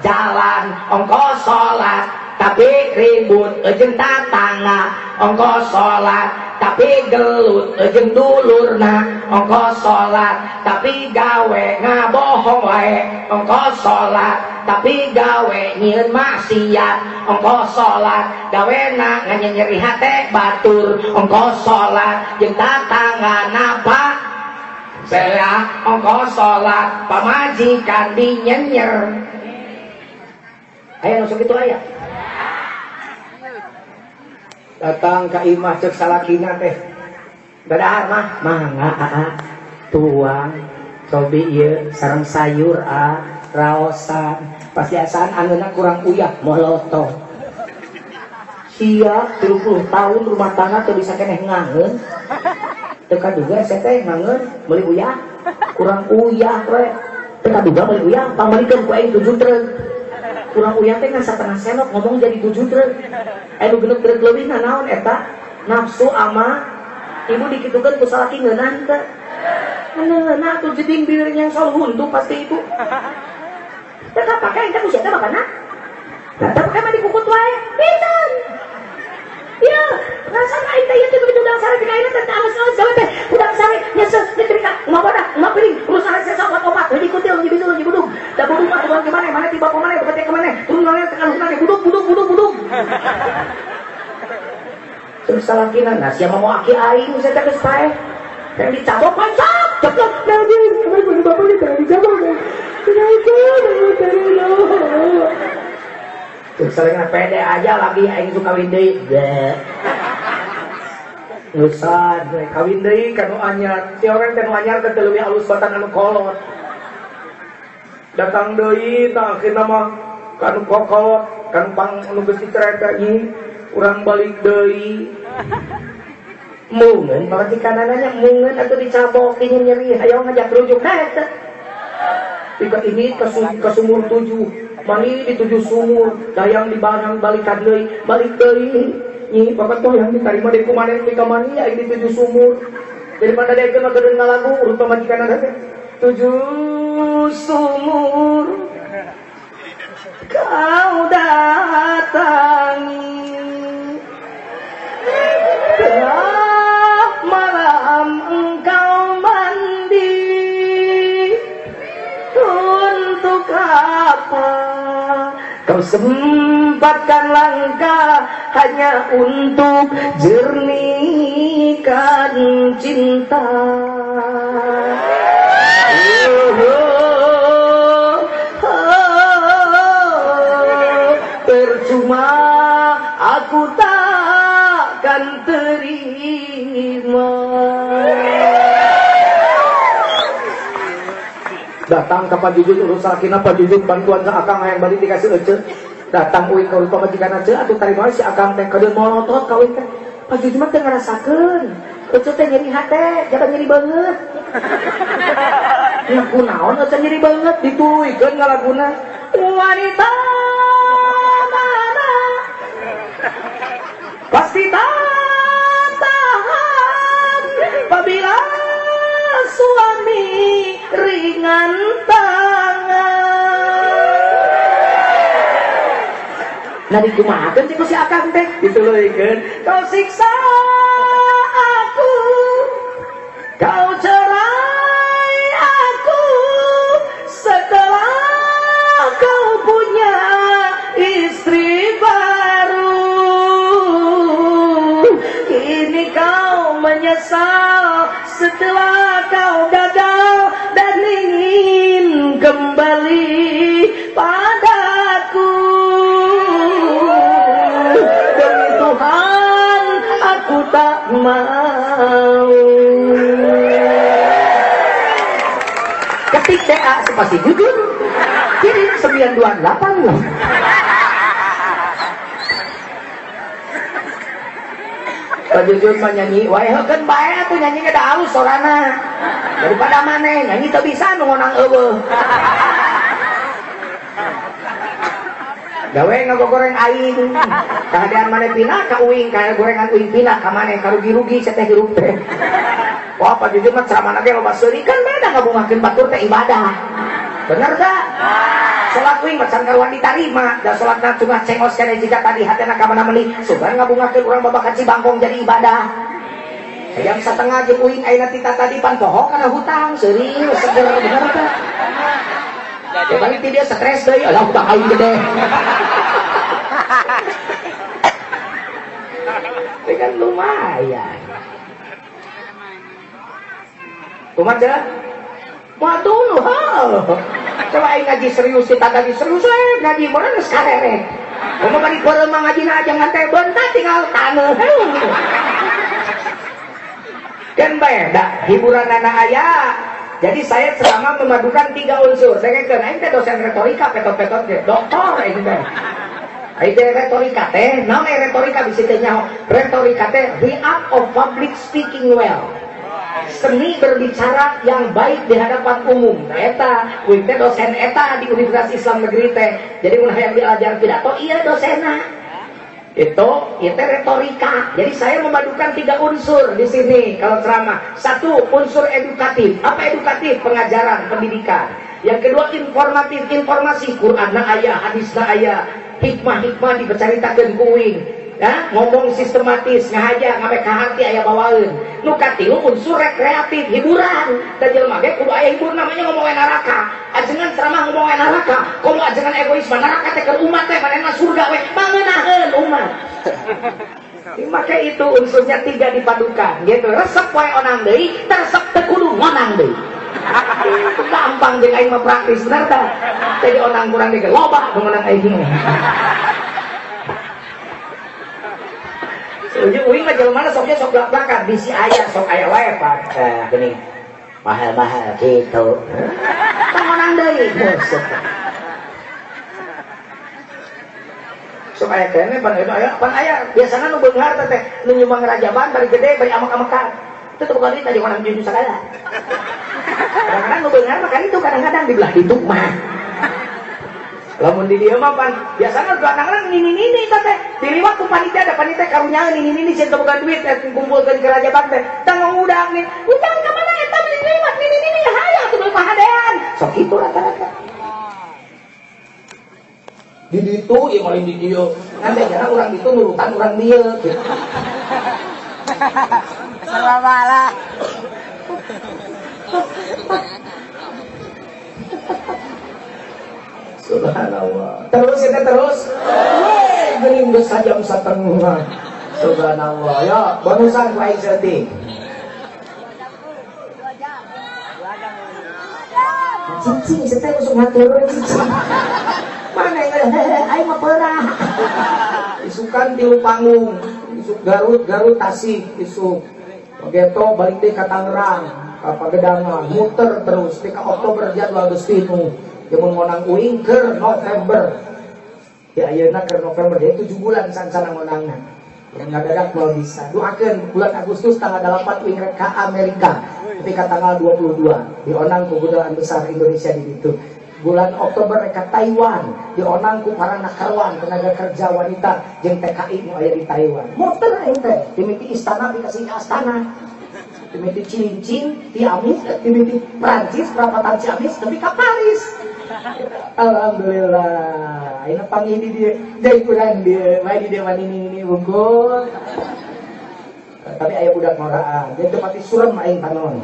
jalan, ongkos salat. tapi ribut jeung tatangga, ongko salat tapi gelut jeung dulurna, ongko salat tapi gawe ngabohong wae, ongko salat tapi gawe nyieun maksiat, ongko salat gawena nganyeri hate batur, ongko salat jeung tatangga napa saya, ongko salat pamajikan dinyenyer. Aya nu sakitu aya. Datang ka imah cek salakina teh. Dadahar mah mangga aa tuang cobi ieu sareng sayur a raosan. Pasti asaan aneuna kurang uyah molotoh. Sia 30 tahun rumah tangga teu bisa keneh ngangeun. Teu kaduga saya teh ngangeun meuli uyah kurang uyah we. Teu kaduga meuli uyah pamalikeun ku aing 7 truk. Kurang uyah teh ngan satengah sendok ngomong jadi 7 truk. Anu genep truk leuwih naon eta? Nafsu ama ibu dikitukeun ku salaki ngeunah teh. Ngeunah atuh jeding bibirnya yang sol huntu pasti ibu. Teu kapake eta ku sia teh makana. Tah pake mah dikukut wae. Pinten. Ya, rasana aing teh ieu teh begitu udang sare dikaina teh alus-alus gawe teh. Udang sare nyeseh nyetrika, emak bodah, emak piring, urusan sesok obat-obat, heuh dikutil, heuh bisul, heuh budug. Da budug mah kumaha ke mana, mana tiba ke mana, bete ke mana, turun mana tekan mana, budug budug budug budug. Terus salakina, nah sia mau aki aing saya teh geus paeh. Yang dicabok paeh cap, ceplok. Nah, jadi bapaknya teh dicabok. Terus salakina pede aja lagi aing suka kawin deui. Nusan, kawin deui ka nu anyar. Si orang teh nu anyar teh leuwih alus batan anu kolot. Datang deui tah akhirna mah ka nu kokolot, ka nu pang nu geus dicerai teh nyi, urang balik deui. Mungeun pamajikanana mungeun atuh dicabok ingin nyeri hayang ngajak rujuk ka eta. Tika ini ke sumur 7, mandi di 7 sumur, dayang di barang balikan deui, balik deui. Nyi bapak tuh yang diterima di kumanen di kamani ya di 7 sumur. Daripada dia kena kedeung ngalagu urut pamajikanana teh. 7 sumur kau datangi, tiap malam engkau mandi, untuk apa kau sempatkan langkah hanya untuk jernihkan cinta. Percuma aku takkan terima. Datang ke Pak Jujun urus salakina, Pak Jujun bantuan ke akang hayang balik dikasih ece. Datang uing ka urus pamajikan ece atuh tarima si akang teh kadeun molotot ka uing teh. Pak Jujun mah teu ngarasakeun. Ece teh nyeri hate, jangan nyeri banget. Nya kunaon ece nyeri banget dituluykeun ngalaguna. Wanita mana pasti tak tahan apabila suami ringan tangan. Nah dikumahakeun cik ku si akang teh dituluykeun. Kau siksa aku, kau cerai aku, setelah kau punya istri baru. Kini kau menyesal setelah kau gagal dan ingin kembali padaku. Demi Tuhan aku tak mau. Ketik TA spasi jujur kirim 928. Pak Jujun mah nyanyi, wae heukeun bae atuh nyanyi da alus sorana. Daripada maneh nyanyi teu bisa nu ngonang eueuh. Gawe ngagogoreng aing. Kahadean maneh pina ka uing, ka gorengan uing pina ka maneh karugi-rugi sia teh hirup teh. Wah, Pak Jujun mah ceramahna ge loba seuri kan beda ngabungahkeun batur teh ibadah. Bener tah? Salat uing mah can karuan ditarima, da salatna cuma cengos keneh jika tadi hatena ka mana meuli, sugan ngabungakeun urang babak ka Cibangkong jadi ibadah. Jam setengah jeung uing ayeuna tita tadi pan poho kana hutang, serius seger bener teh. Ya balik ti dia stres deui, alah hutang aing gede. Ini kan lumayan. Kumaha teh? Waduh, ha. Coba aing ngaji serius kita tadi serius ngaji mana geus karerek. Kumaha bari peureum mah ngajina aja ngan teh beunta tinggal taneuh. Kan beda hiburan anak aya. Jadi saya selama memadukan 3 unsur. Saya kan aing teh dosen retorika petot-petot ge, doktor aing teh. Aing teh retorika teh, naon retorika bisi teh nyaho. Retorika teh the art of public speaking well. Seni berbicara yang baik di hadapan umum. Nah, eta, uing teh dosen eta di Universitas Islam Negeri teh. Jadi mun hayang diajar pidato, iya dosenna. Itu retorika. Jadi saya memadukan 3 unsur di sini kalau ceramah. 1, unsur edukatif. Apa edukatif? Pengajaran, pendidikan. Yang kedua informatif, informasi Quran na aya, hadis na aya, hikmah-hikmah dibercaritakeun ku uing. Ya, ngomong sistematis, ngahaja, ngamek ka hati aya bawaeun. Nu katilu unsur rekreatif, hiburan. Da jelema ge kudu aya hiburan namanya ngomongin neraka. Ajengan ceramah ngomongin neraka, komo ajengan egois mah neraka teh keur umat teh manehna surga we, mangeunaheun umat. Maka itu unsurnya 3 dipadukan gitu. Resep wae onang deui, resep teu kudu ngonang deui. Itu gampang jeung aing mah praktis bener teh. Jadi onang kurang deui loba nu aing mah. Uji uing mah jelema mana soknya sok belak-belakan bisi aya sok aya wae pak. Geuning. Mahal-mahal gitu. Tong onang deui. Sok aya keneh pan aya pan aya biasana nu beunghar teh nu nyumbang rajaban bari gede bari amak-amakan. Itu teu boga duit tadi onang juju sagala. Kadang-kadang nu beunghar mah kan itu kadang-kadang di belah ditu mah. Lamun di dieu mah pan biasana kadang-kadang nini-nini teh diliwat ku panitia ada panitia karunyaeun nini-nini sieun teu boga duit teh kumpulkeun ke rajaban teh tang ngudang nih ujang ka mana eta beli liwat nini-nini hayang tuh pahadean sok kitu rata-rata di ditu ieu maling di dieu ngan teh jarang urang ditu nurutan urang dieu gitu. Salah. Subhanallah. Terus kita terus. Weh, geuning geus sajam satengah. Subhanallah. Ya, bonusan ku aing saeutik. Cicing teh usuk ngaturun cicing. Mana aing mah peurah. Isukan tilu panggung, isuk Garut, Garut Tasik, isuk. Begitu balik deui ka Tangerang, ka Pagedangan, muter terus di ka Oktober jadwal geus tinu. Jamun ngonang uing keur November. Ya ayeuna keur November jadi 7 bulan sansana ngonangna. Yang ngadadak mau bisa. Doakeun bulan Agustus tanggal 8 uing rek ka Amerika. Ketika tanggal 22 dionang ku Kedutaan Besar Indonesia di ditu. Bulan Oktober rek ka Taiwan, dionang ku para nakarwan tenaga kerja wanita jeung TKI nu aya di Taiwan. Muter aing teh, dimimpi istana dikasih astana. Dimimpi Cilincing, Ciamis, dimimpi Prancis, perapatan Ciamis, tapi ka Paris. Alhamdulillah. Ini panggil di dia, jadi kurang dia, main di dia ini ini bungkul. Tapi ayah budak noraan, dia tepati suram aing panon.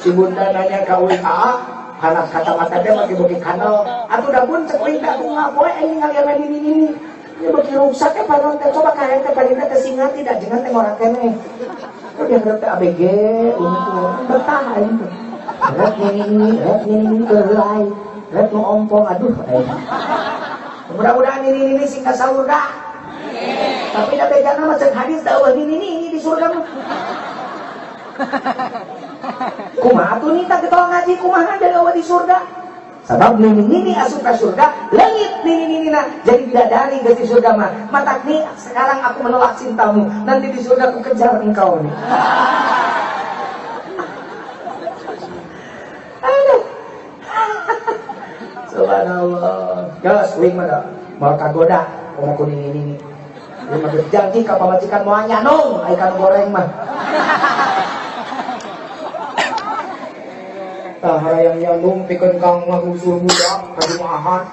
Si bunda nanya ka uing aa, karena kacamata dia bagi bagi kanal. Atuh dah pun cek uing teh atuh ngapoe aing ningali ini ini. Ini bagi rusak teh panon teh coba ka teh panina teh singa tidak jangan teh ngora keneh. Tuh dianggap teh ABG untuk betah aing teh. Rek ini, rek ini kehelai, rek nu ompong, aduh. Mudah-mudahan ini sing ka surga. Tapi da bejana mah ceuk hadis da eueuh ini di surga mah. Kumaha atuh nita getol ngaji kumaha jadi eueuh di surga? Sabab nini asup ka surga, leungit nini na jadi bidadari geus di surga mah. Matak nih sekarang aku menolak cintamu, nanti di surga aku kejar engkau nih. Aduh. Subhanallah. Geus uing mah da moal kagoda komo ku nini-nini. Ieu mah janji ka pamajikan moal nyanung ai kanu goreng mah. Tah harayang nyandung pikeun kang ngagusur budak ka jumaahan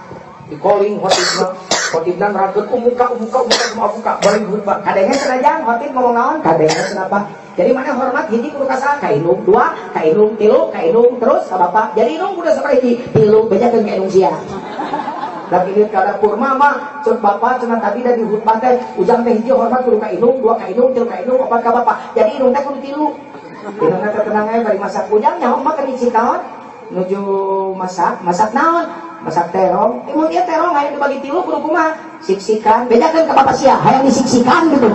dikoling khotibna khotibna nerangkeun umuka umuka umuka umuka bari khutbah kadenge cenah jang khotib ngomong naon kadenge cenah apa. Jadi mana hormat hiji kudu ka saha ka indung dua ka indung tilu ka indung terus ka bapak. Jadi indung kudu sabaraha hiji tilu bejakeun ka indung sia. Lagi lihat ka dapur mama cek bapak cenah tadi da di khutbah teh ujang teh hiji hormat kudu ka indung dua ka indung tilu ka indung opat ka bapak. Jadi indung teh kudu tilu. Indung teh tenang ae bari masak ujang nyaho mah keur nyicing naon nuju masak masak naon masak terong. Mun ieu terong hayang dibagi tilu kudu kumaha siksikan bejakeun ka bapak sia hayang disiksikan gitu.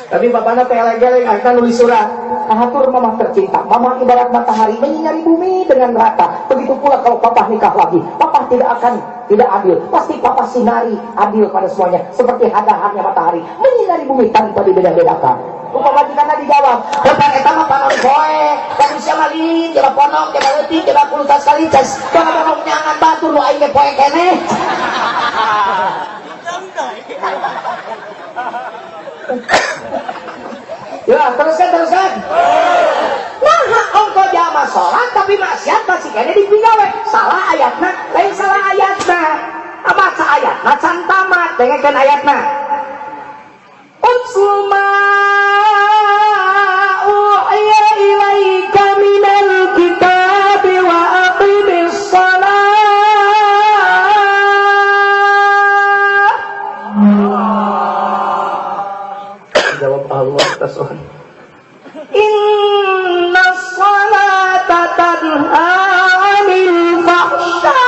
Tapi bapakna teh eleng-eleng akhirnya nulis surat. Hatur mamah tercinta, mamah ibarat matahari menyinari bumi dengan rata. Begitu pula kalau papa nikah lagi, papa tidak akan tidak adil. Pasti papa sinari adil pada semuanya seperti hadahannya matahari menyinari bumi tanpa dibeda-bedakan. Upamajikanna dijawab, "Bapak eta mah panon poe, manusia mah lilin, jaba ponok, jaba leutik, jaba kulutas kalicas, jaba nyangan batur nu aing ge poe keneh." Ya, teruskan, teruskan. Nah, ongko jama sholat tapi maksiat masih kene dipigawe. Salah ayatna, lain salah ayatna. Maca ayatna can tamat, dengekeun ayatna. Utlu ma uhiya ilaika minal kitabi wa aqimis shalah. Jawab Allah atas. Inna sholata tanha 'anil fahsya'i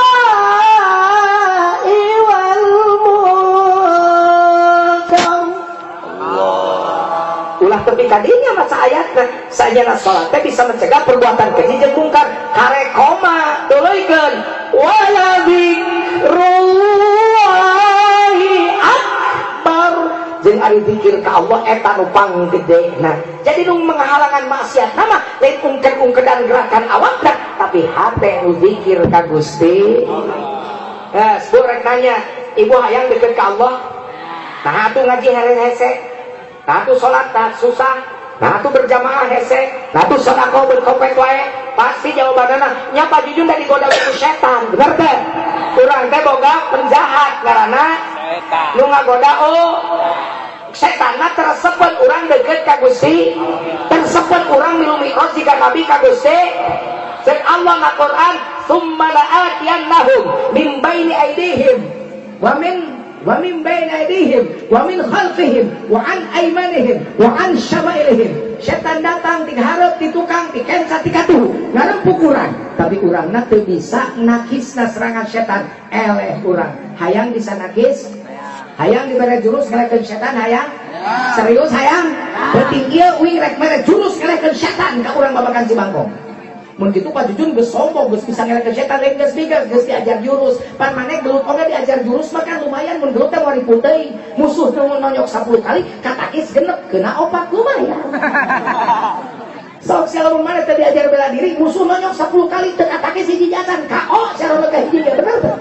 wal munkar. Allah. Ulah tepi kadinya maca ayatna, sajana salat teh bisa mencegah perbuatan keji jeung mungkar. Karek koma tuluykeun wala dzikrullahi akbar. Jeung ari zikir ka Allah eta nu panggedena. Jadi nu menghalangan maksiat nama lain ungked-ungkedan gerakan awakna tapi hate nu zikir ka Gusti. Nah, bu rek nanya, ibu hayang deket ka Allah? Nah atuh ngaji hese, nah atuh salat nah susah, nah atuh berjamaah hese, nah atuh sedekah berkopek wae. Pasti jawabanana nya Pak Jujun da digoda ku setan. Bener teh? Urang teh boga penjahat ngaranna setan. Nu ngagoda oh setanna tersepen urang deket ka Gusti, tersepen urang milu mi'raj jika Nabi ka Gusti. Cek Allah na Quran, summa la'atiyannahum min baini aidihim wa min baini aidihim wa min khalfihim wa an aimanihim wa an syama'ilihim. Setan datang ti hareup ti tukang ti kenca ti katuhu ngarempuk urang, tapi urangna teu bisa nakisna serangan setan. Eleh urang hayang bisa nakis, hayang dibere jurus ngelehkeun setan, hayang serius hayang penting ieu uing rek mere jurus ngelehkeun setan ka urang babakan Cibangkong. Mun kitu Pak Jujun geus sombong geus bisa ngelehkeun setan lain geus biga geus diajar jurus. Pan maneh gelut oge diajar jurus mah kan lumayan mun gelut teh moal teuing. Musuh nu nonyok 10 kali katakis genep kena opat lumayan. Sok sia lamun maneh teh diajar bela diri musuh nonyok 10 kali teu katakis hiji jajan KO sia lamun teh hiji ge bener teh.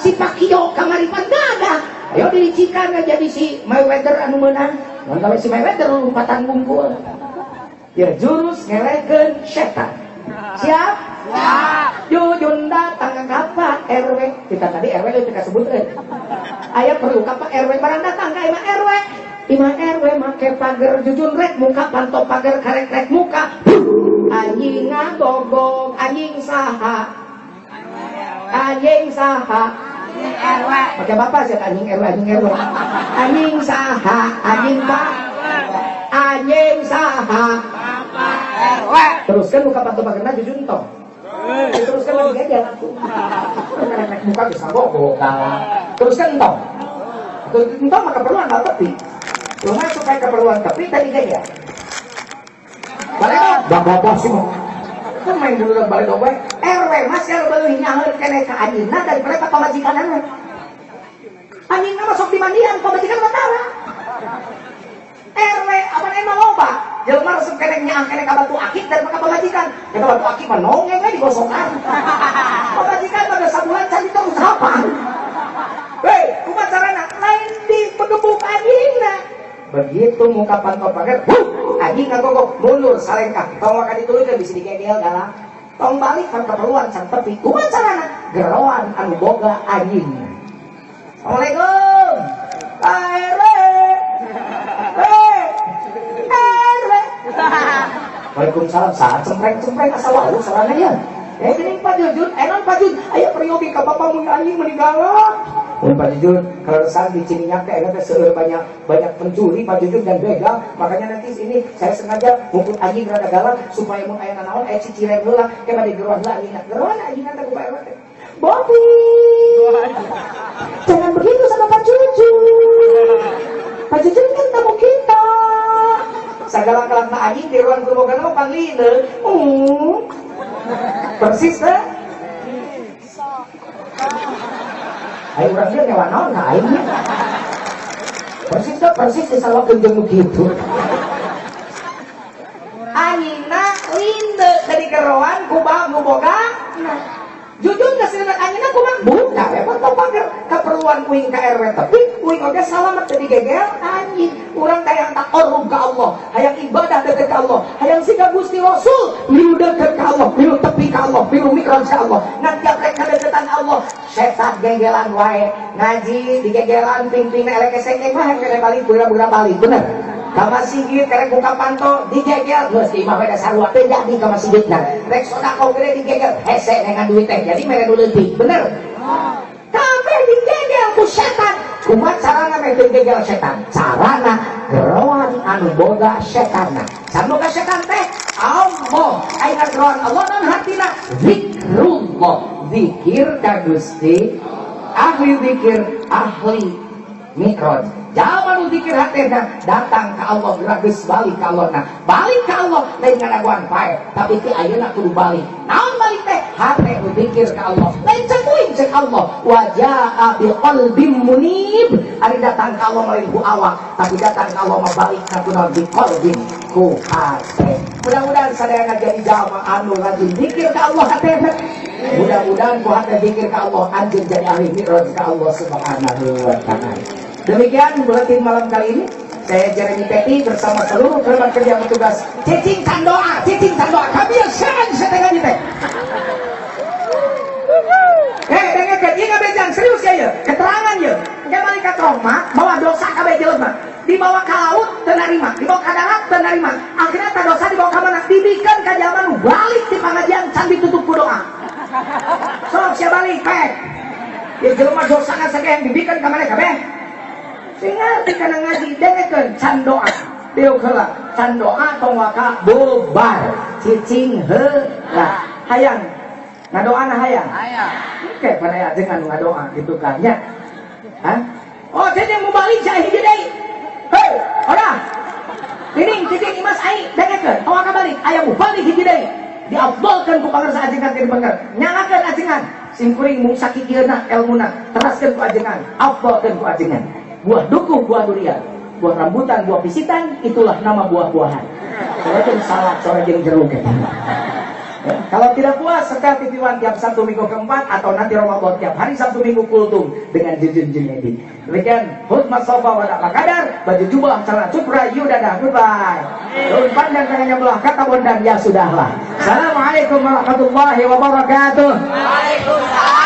Si Pacquiao kamari pan dadah. Ayo dilicikan jadi si Mayweather anu meunang. Mun gawe si Mayweather lompatan bungkul. Ya jurus ngelehkeun setan. Siap? Siap. Jujun datang ka Pak RW. Kita tadi RW leutik kasebutkeun. Aya perlu ka Pak RW barang datang ka imah RW. Imah RW make pager jujun rek muka panto pager karek rek muka. Anjing ngagogog, anjing saha? Anjing saha? RW. Pakai bapak sih anjing RW, anjing RW. Anjing saha? Anjing Pak. Anjing saha? Bapak RW. Teruskan buka panto pagerna jujun tong. Teruskan lagi aja aku. Karek muka bisa gogok. Teruskan entong. Terus entong maka keperluan hal tepi. Lumayan supaya keperluan tepi tadi gaya. Balik dong, bapak sih mau. Kan main dulu balik dong, RW mas yang lebih nyaher kene ka anjingna daripada ka pamajikanana. Anjingna masuk di mandian, pamajikan mah tara. RW apa emang loba? Jelema resep kene nyaah kene ka batu akik daripada ka pamajikan. Ya ka batu akik mah nongeng we digosokan. Pamajikan mah geus sabulan can diterusapan. Hei, kumaha carana? Lain di pegebuk anjingna. Begitu muka panto pagar, anjing ngagogok mundur salengkah. Tong waka dituluykeun bisi digegel galak. Tong balik kan keperluan can tepi. Kumaha carana? Geroan anu boga anjing. Assalamualaikum. Pak RW. RW. Waalaikumsalam. Saat cempreng-cempreng asal wau sarana ya. Geuning Pak Jujun, enon Pak Jujun, aya peryogi ka bapak mun anjing meuni galak. Mun Pak Jujun, kalau saat di Ciminyak teh eta seueur banyak pencuri Pak Jujun dan begal, makanya nanti ini saya sengaja mungkut anjing rada galak supaya mun aya nanaon aya cicireng heula, ke bade geroan heula anjingna. Geroan anjingna teh ku Pak RW teh. Bobi. Jangan begitu sama Pak Jujun. Pak Jujun kan tamu kita. Sagala kalakna anjing di ruang gerobogan mah panglineu. Persis teh. Ayo urang dia ngewa naon ka aing. Persis teh persis disalakeun jeung nu kitu. Anjingna linde dari geroan ku nu boga. Jujur geus reuneut anjingna kumaha? Buka we panto pager kaperluan uing ka RW tapi uing oge salamet teu digegel anjing. Urang teh hayang taqarrub ka Allah, hayang ibadah deket ka Allah, hayang siga Gusti Rasul, milu deket ka Allah, milu tepi ka Allah, milu mi'raj ka Allah. Ngan tiap rek kadeketan Allah, setan gegelan wae, ngaji digegelan ping-pingna elek esek mah kene balik beura-beura balik, bener. Ka masjid karek buka panto digegel geus di imah we sarua teu jadi ka masjidna. Rek sedekah gede digegel hese dengan duit teh jadi mere nu leutik, bener. Kabeh digegel ku setan. Kumaha carana meh teu gegel setan? Carana geroan anu boga setanna. Saboga setan teh Allah. Aya geroan Allah naon hartina? Zikrullah. Zikir ka Gusti. Ahli zikir, ahli mi'raj. Jaman zikir hatena datang ke Allah geus balik ka Allah. Nah, balik ka Allah lain ngadaguan pae, tapi ti ayeuna kudu balik. Naon balik teh? Hate nu zikir ka Allah. Lain cek uing cek Allah. Wa jaa bi qalbin munib. Ari datang ka Allah lain ku awak, tapi datang ka Allah mah balik ka kunaon bi qalbin ku hate. Mudah-mudahan sadayana jadi jalma anu rajin zikir ka Allah hatena. Mudah-mudahan ku hate zikir ka Allah anjeun jadi ahli mi'raj ka Allah Subhanahu wa taala. Demikian buletin malam kali ini. Saya Jeremy Teti bersama seluruh kerabat kerja petugas. Cicing can doa, kabil seran setengah teh. Dengekeun ieu ngabejang serius ya ieu. Keterangan ieu. Engke balik ka trauma, bawa dosa kabeh jelema. Dibawa ka laut teu narima, dibawa ka darat teu narima. Akhirnya ta dosa dibawa ka mana? Dibikeun ka jalma nu balik di pangajian can ditutup ku doa. Sok sia balik pek. Ieu jelema dosana sakean dibikeun ka mana kabeh? Sing ngerti kana ngaji dengekeun can doa. Diuk heula, can doa tong waka bubar, cicing heula. Hayang ngadoana hayang. Hayang. Engke pan aya jeung anu ngadoa kitu kan nya. Hah? Oh, cicing mau balik sia hiji deui. Hei, ora. Tining cicing imas ai dengekeun, tong waka balik, aya mu balik hiji deui. Diafdolkeun ku pangersa ajengan teh dibener. Nyalakeun ajengan. Sim kuring mung sakikieuna elmuna, teraskeun ku ajengan, afdolkeun ku ajengan. Buah duku, buah durian, buah rambutan, buah pisitan, itulah nama buah-buahan. Kalau itu salah, sore jeung jeruk. Ya, kalau tidak puas, setel TV One tiap Sabtu Minggu keempat atau nanti Ramadan tiap hari Sabtu Minggu kultum dengan Jujun Junedi. Demikian khutbah sofa wadah makadar, baju jubah, celana cupra, yudadah, goodbye. Daun panjang tangannya belah, kata bondan ya sudahlah. Assalamualaikum warahmatullahi wabarakatuh. Waalaikumsalam.